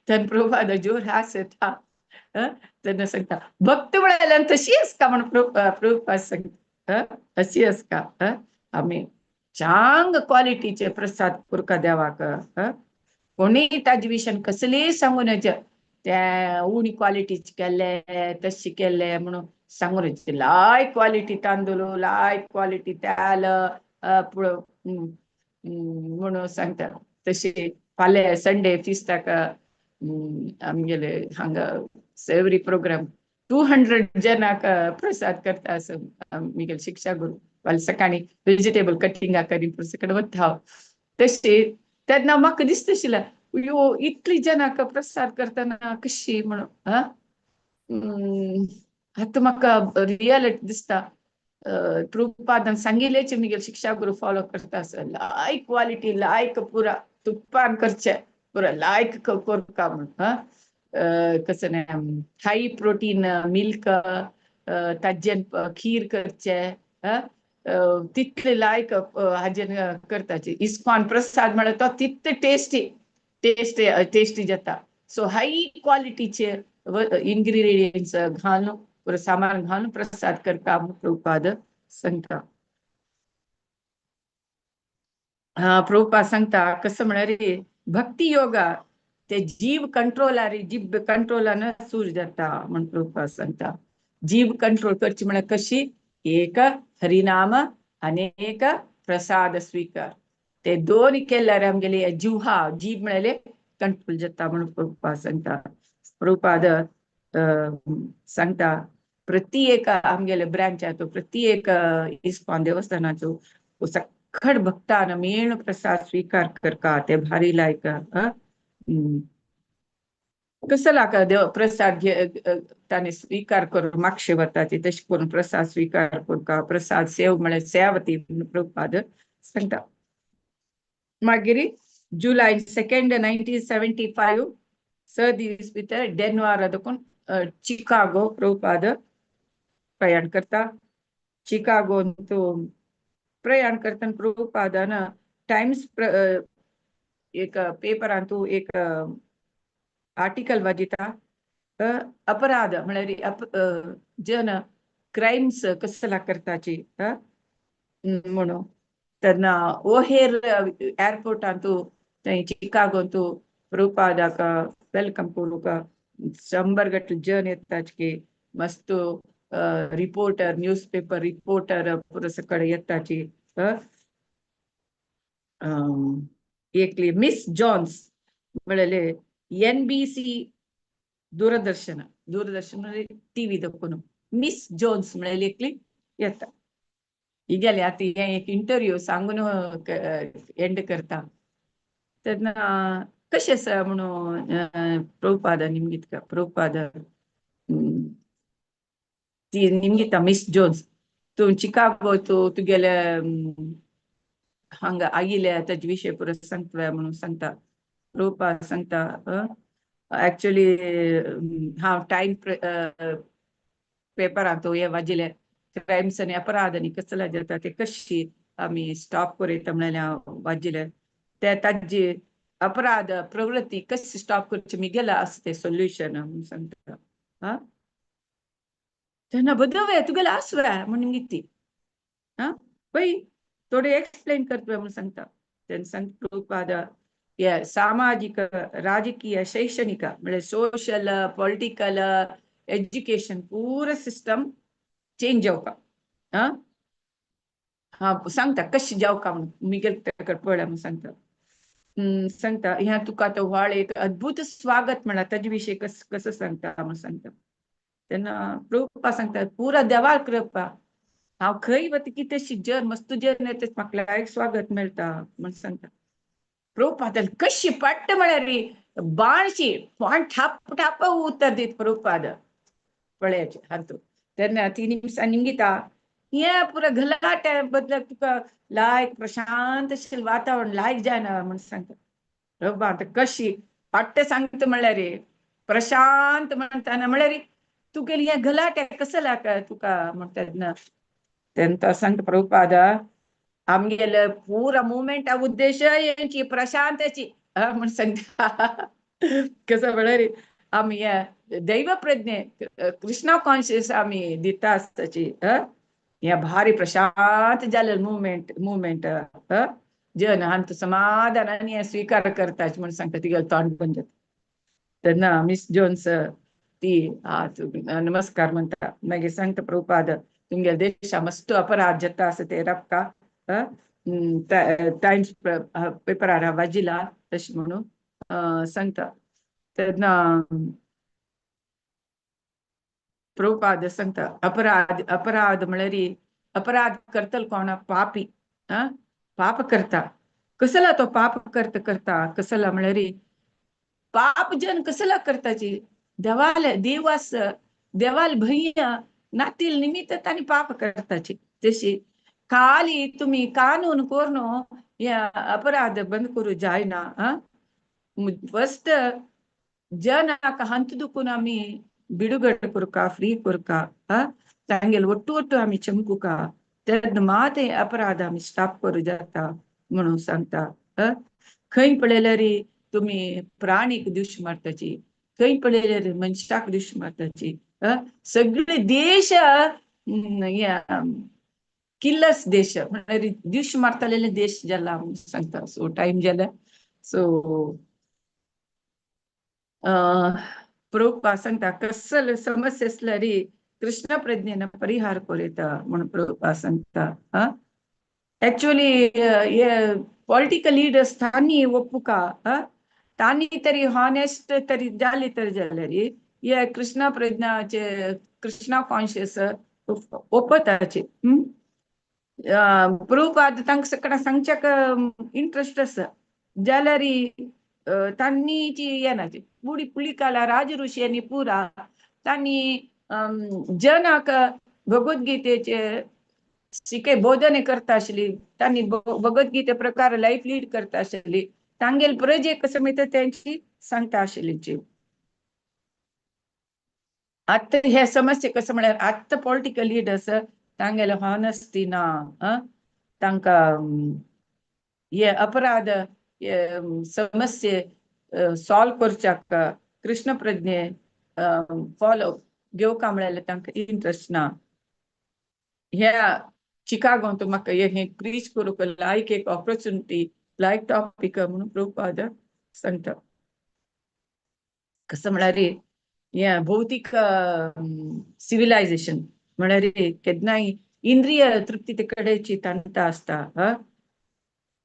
तेन्ना प्रभुपाद जोर हास येता तेन्ना सांगता भक्त म्हळ्यार तशी आसता म्हण प्रभुपाद सांगता अशी आसता आमी चांग क्वालिटीचे प्रसाद करका देवाक. कोणीय ताजे विशयान कसलेय सांगू नज. ते उणी क्वालिटीचे केल्ले तशें केल्ले म्हणून सांगून लायक क्वालिटी तांदूळ, लायक क्वालिटी तेल म्हणून सांगता. तशें फाल्यां संडे फिस्ताक आमगेले हांगा एवरी प्रोग्राम 200 जनाक प्रसाद करता असं आमगेले शिक्षा गुरू. फाल्यां सकाळी वेजिटेबल कटिंगा करी सगळें वता हांव. तशें तेन्ना म्हाका दिसता आशिल्लें यो इतली जनाक प्रसाद करतना कशी म्हणून. हा, आतां म्हाका रियलिटी दिसता प्रभुपादान सांगिल्लेच मुगेले शिक्षा गुरू फॉलो करता आसो. लायक क्वालिटी, लायक पुरा तुप्पान करचें, पुरा लायक करका म्हणून. हा, कसं नाही हाय प्रोटीन मिल्क, ताजेन खीर करचें, तितले लायक हाजेन करताची. इस्कॉन प्रसाद म्हळ्यार तो तितले टेस्टी टेस्ट टेस्टी जाता. सो हाय क्वालिटीचे इन्ग्रेडियंट्स घालून, पुरो सामान घालून प्रसाद करता म्हणून प्रभुपाद सांगता. हा, प्रभुपाद सांगता कसं म्हळ्यार भक्ती योगा ते जीव कंट्रोलार, जीभ कंट्रोलान सूर जाता म्हण प्रभुपाद सांगता. जीव कंट्रोल करची म्हळ्यार कशी? एक हरिनाम, अनेक प्रसाद स्वीकार. ते दोन केल्यार आमगेले जिव्हा, जीभ म्हळ्यार कंट्रोल जाता म्हणून प्रभुपाद सांगता. प्रभुपाद सांगता प्रत्येक आमगेले ब्रांचाचो, प्रत्येक इस्कॉन देवस्थानाचो सखड भक्तान मेण प्रसाद स्वीकार करका, ते भारी लायक. कसं लाका देव प्रसाद घे ताणे स्वीकार करून मागशे वता ती तशें करून प्रसाद स्वीकार करका. प्रसाद सेव म्हळ्यार सेवा ती प्रभुपाद सांगता. मागीर जुलय 2 1975 6 दीस भितर डेनवार देखून चिकागो प्रभुपाद प्रयाण करता. चिकागो तो प्रयाण करतना प्रभुपादान टायम्स एक पेपरांतू एक आर्टिकल वाजिता, अपराध म्हळ्यार जन क्रायम्स कसला करताची म्हणून. तेन्ना ओहेर एअरपोर्टांतू थंय चिकागोंतू प्रभुपादाक welcome करूंक 100 गटले जन येताच की मस्त रिपोर्टर, न्यूज पेपर रिपोर्टर पुरो सगळे येताची. एकली मिस जॉन्स म्हळ्यार NBC Doordarshan, Doordarshan TV दाखोवन मिस जोन्स म्हळ्यार एकली येता. ही गेले आतां हें एक इंटरव्यू सांगून एंड करता. तेन्ना कशें आसा म्हणून प्रभुपाद निमगित, प्रभुपाद ती निमगिता मिस जोन्स, तूं चिकागो तूं तुगेले हांगा आयिल्ले ताजे विशय पुरो सांगता म्हणून सांगता. प्रभुपाद सांगता एक्चुअली हांव टायम पेपरांत हे वाजिले क्रायम्स आनी अपराध आनी कसले जाता ते कशी आमी स्टॉप करयता म्हणल्यार हांव वाजिले ते ताजी अपराध प्रवृत्ती कशी स्टॉप करची मिगेला आसा ते सोल्युशन म्हणून सांगता. हा, तेन्ना बदवे तुगेले आसवे म्हणून ती हा पळय थोडे एक्सप्लेन करता म्हणून सांगता. तेन्ना सांगता प्रभुपाद हे सामाजिक, राजकीय, शैक्षणिक म्हणजे सोशल, पॉलिटिकल, एज्युकेशन पुरा सिस्टम चेंज जावपा. हा हा, सांगता कशी जावका म्हणून मिगेल ताका पळय म्हणून सांगता. सांगता ह्या तुका आतां व्हाळ एक अद्भुत स्वागत म्हणा ताजे विशय कस कसं सांगता म्हणून सांगता. तेन्ना प्रभुपाद सांगता पुरा देवार कृपा, हांव खंय वता की तशी जन मस्त जन येता म्हाका एक स्वागत मेळटा म्हणून सांगता. प्रभुपाद कशी पट्ट म्हळ्यार बाणशी बाण ठाप ठाप उत्तर दीत प्रभुपाद पळयाचे हातूंत. तेन्ना ती निमसा निमगिता हे पुरा घलाट्या बदलाक तुका लायक प्रशांत अशें वातावरण लायक जायना म्हणून सांगता. प्रभुपाद कशी पट्ट सांगता म्हळ्यार प्रशांत म्हणटाना म्हळ्यार तुगेली हें घलाट्या कसं लाग तुका म्हणटा. तेन्ना सांगता प्रभुपाद आमगेले पुरा मुवमेंटा उद्देश यांची प्रशांताची म्हणून सांगता. कसं म्हळ्यार आमी दैव प्रज्ञे कृष्णा कॉन्शियस आमी दिता आसताची हे भारी प्रशांत जालें मुवमेंट मुवमेंट जन हांत समाधान आनी स्वीकार करता म्हणून सांगता. तिगेलें तोंड बंद जाता. तेन्ना मिस जोन्स ती नमस्कार म्हणटा. मागीर सांगता प्रभुपाद तुमगे देशा मस्त अपराध जाता आसा ते राबका टायम्स पेपरार वाजिला तशें म्हणून सांगता. तेन्ना प्रभुपाद सांगता अपराध अपराध म्हळ्यार अपराध करतल कोण पापी, पाप करता. कसला तो पाप करता करता कसला म्हळ्यार पाप जन कसला करताची देवाल देवास देवाल भंय नातील निमित्त तांणी पाप करताची. तशी खाली तुम्ही कानून करून हे अपराध बंद करू जायना. फस्ट जनाक हंत दुखून आमी बिಡುಗಡೆ ಕೊರಕ ಫ್ರೀ ಕೊರಕ तांगेल ಒಟ್ಟು ಒಟ್ಟು आमी चमकुका तेन्ना मात हे अपराध आमी स्टॉप करूं जाता म्हणून सांगता. खंय पळयल्यार तुमी प्राणीक दुश मारताची, खंय पळयल्यार मनशाक दुश मारताची. सगळे देश किल्लस देश म्हळ्यार दुश मारतालेले देश जाला म्हणून सांगता. सो टायम जाला. सो प्रभुपाद सांगता कसल समस्या आसल्यार कृष्ण प्रज्ञेन परिहार करूं म्हणून प्रभुपाद सांगता. ऍक्च्युअली हे पॉलिटिकल लिडर्स तांणी ಒಪ್ಪುಕ तांणी तरी हॉनेस्ट तरी जाली तर जाल्यार हे कृष्ण प्रज्ञाचे कृष्णा कॉन्शियस ओपताचे. प्रभुपाद तांकां सगळ्या सांगच्याक इंट्रस्ट आसा जाल्यार तांणी येना पुडी पुलिकाला राजऋषी आनी पुरा तांणी जनाक भगवद्गीतेचे शिके बोधने करता आशिल्ली, तांणी भगवद्गीते प्रकार लायफ लीड करता आशिल्ली, तांगेल प्रजे कसं मेळटा त्यांची सांगता आशिल्ली. आतां हे समस्या कसं म्हळ्यार आतां पॉलिटिकल लिडर्स तांगेले हॉनेस्टी ना, तांकां हे अपराध समस्ये सॉल्व करच्याक कृष्ण प्रज्ञे फॉलो घेवका म्हळ्यार तांकां इंट्रस्ट ना. ह्या चिकागोंत म्हाका हें प्रीच करूंक लायक एक ऑपॉर्चुनिटी लायक टॉपीक म्हणून प्रभुपाद सांगता. कसं म्हळ्यार हें भौतीक सिविलायझेशन म्हळ्यार केन्नाय इंद्रिय तृप्ती कडेची तांता आसता.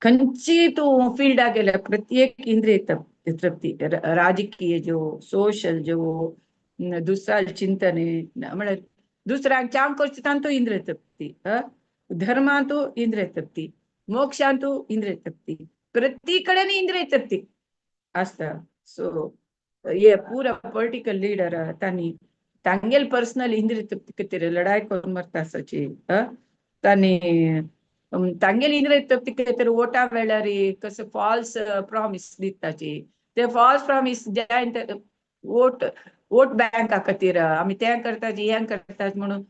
खंयची तूं फिल्डाक गेल्यार प्रत्येक इंद्रिय तृप्ती, राजकीय जो सोशल जो दुसऱ्या चिंतने म्हळ्यार दुसऱ्यांक चांग करचे तांतू इंद्रिय तृप्ती, धर्मांतू इंद्रिय तृप्ती, मोक्षांतू इंद्रिय तृप्ती, प्रत्येक कडेन इंद्रिय तृप्ती आसता. सो हे पुरा पॉलिटिकल लिडर तांणी तांगेल पर्सनल इंद्रिय तृप्ती खातीर लढाय करून मरता आसाची. तांणी तांगेल इंद्रिय तृप्ती खातीर वोटा वेळार कसं फॉल्स प्रॉमिस दिताची, ते फॉल्स प्रॉमिस जायन वोट वोट बँका खातीर आमी तें करताची हें करताची म्हणून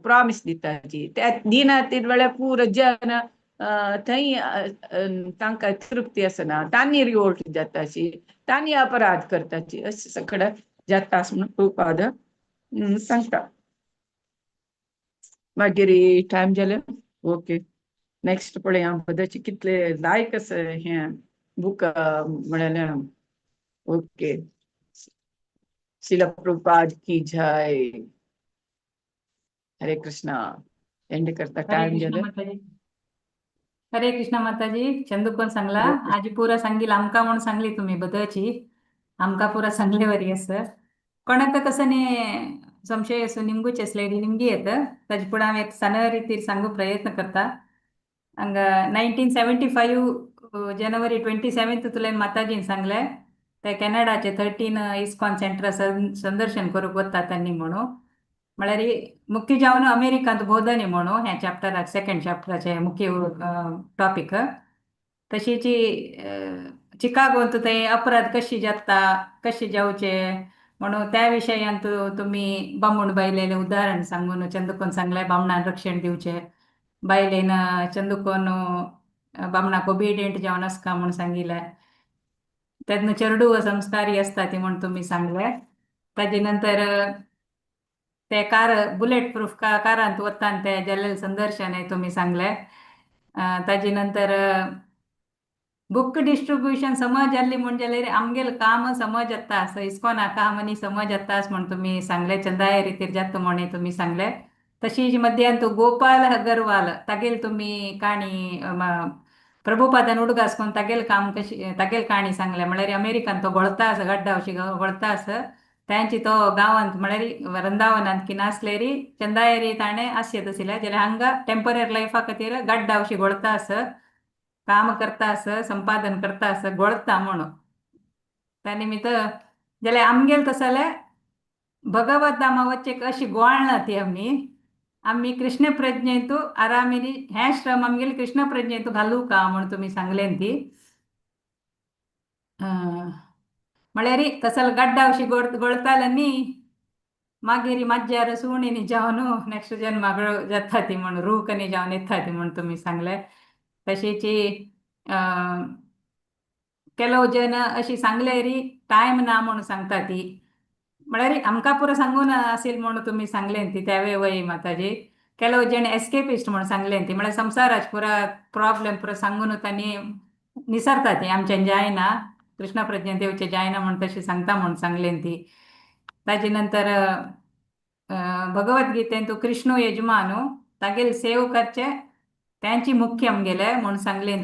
प्रॉमिस दिताची. त्या दिना ते वेळार पुरो जन थंय तांकां तृप्ती आसना, तांणी रिवोल्ट जाताची, तांणी अपराध करताची, अशें सगळें जाता म्हणून प्रभुपाद सांगता. मागीर टायम जालें. ओके, नेक्स्ट पळया पदाची कितले लायक आसा हें बूक म्हणलें. ओके, श्रील प्रभुपाद की जय. हरे कृष्णा. एंड करता, टाइम जालें. हरे कृष्णा माताजी. चंदू कोण सांगला आजी पुरा सांगील आमका म्हणून सांगली तुम्ही बदची आमका पुरा सांगले वरी आसा. कोणाक कसं संशय असो निमगूच असले निमगी येत ताजे फुडें हांव एक सण रितीर सांगू प्रयत्न करता. हांगा 1975 जनवरी 27 तुलेन माताजीन सांगले ते कॅनडाचे 13 इस्कॉन सेंटर संदर्शन करूंक वता तांणी म्हणून, म्हळ्यार मुख्य जावन अमेरिकांत बोधनी म्हणून ह्या चॅप्टराक सेकंड चॅप्टराचे मुख्य टॉपीक. तशीच चिकागोंत थंय अपराध कशी जाता कशी जावचे म्हणून त्या विशयांत तुम्ही बामूण बायलेलें उदाहरण सांगून चंदकोन सांगलें बामणान रक्षण दिवचें, बायलेन चंदकोन बामणाक ओबिडियंट जावन आसका म्हणून सांगिल्लें. तेन्ना चेरडूव संस्कारी आसता ती म्हूण तुमी सांगले. ताजे नंतर ते कार बुलेट प्रूफ कारांत वता ते जाल्लें संदर्शन हे तुमी सांगले. ताजे नंतर बुक डिस्ट्रीब्युशन समज जाल्ली म्हूण जाल्यार आमगेल काम समज जाता असो इस्कॉना काम आनी समज जाता म्हूण तुमी सांगले, चंदाय रितीर जाता म्हण तुमी सांगले. तशीच मध्यान तूं गोपाल अगरवाल तागेल तुमी काणी प्रभुपादान उडगास करून तागेल काम कशी तागेल काणी सांगले. म्हळ्यार अमेरिकान तो घोळता आसा, गड्डा अशी घोळता आसा, त्यांची तो गांवांत म्हळ्यार वृंदावनांत की नासलेरी चंदायरी ताणें आसयेत आशिल्लें जाल्यार हांगा टेंपररी लायफा खातीर गड्डा अशी घोळता आसा, काम करता आसा, संपादन करता आसा, घोळता म्हणून त्या निमित्त. जाल्यार आमगेल तसो जाल्यार भगवत धामा वचचेक अशी गोळना ती आमी आमी कृष्ण प्रज्ञेंतू आरामिनी हें श्रम आमगेले कृष्ण प्रज्ञेंतू घालू का म्हूण तुमी सांगलें ती. म्हळ्यार तसो गड्डा अशी गोळताले न्ही, मागीर मज्जार सुणींनी जावन नेक्स्ट जन्माक जाता ती म्हूण रूकनी जावन येता ती म्हूण तुमी सांगले. तशीच ಕೆಲವು जन अशी सांगले री टायम ना म्हणून सांगता ती. म्हळ्यार आमकां पुरो सांगून असेल म्हणून तुमी सांगले ती त्यावे वय माताजी. ಕೆಲವು जण एस्केपिस्ट म्हणून सांगले ती, म्हळ्यार संवसाराच पुरा प्रॉब्लेम पुरो सांगून तांणी निसरता ती, आमच्यान जायना, कृष्ण प्रज्ञा देवचे जायना म्हूण तशी सांगता म्हूण सांगले ती. ताजे नंतर भगवद्गीतेन तूं कृष्ण यजमानो तागेल सेव करचे त्यांची मुख्य आमगेले म्हूण सांगले.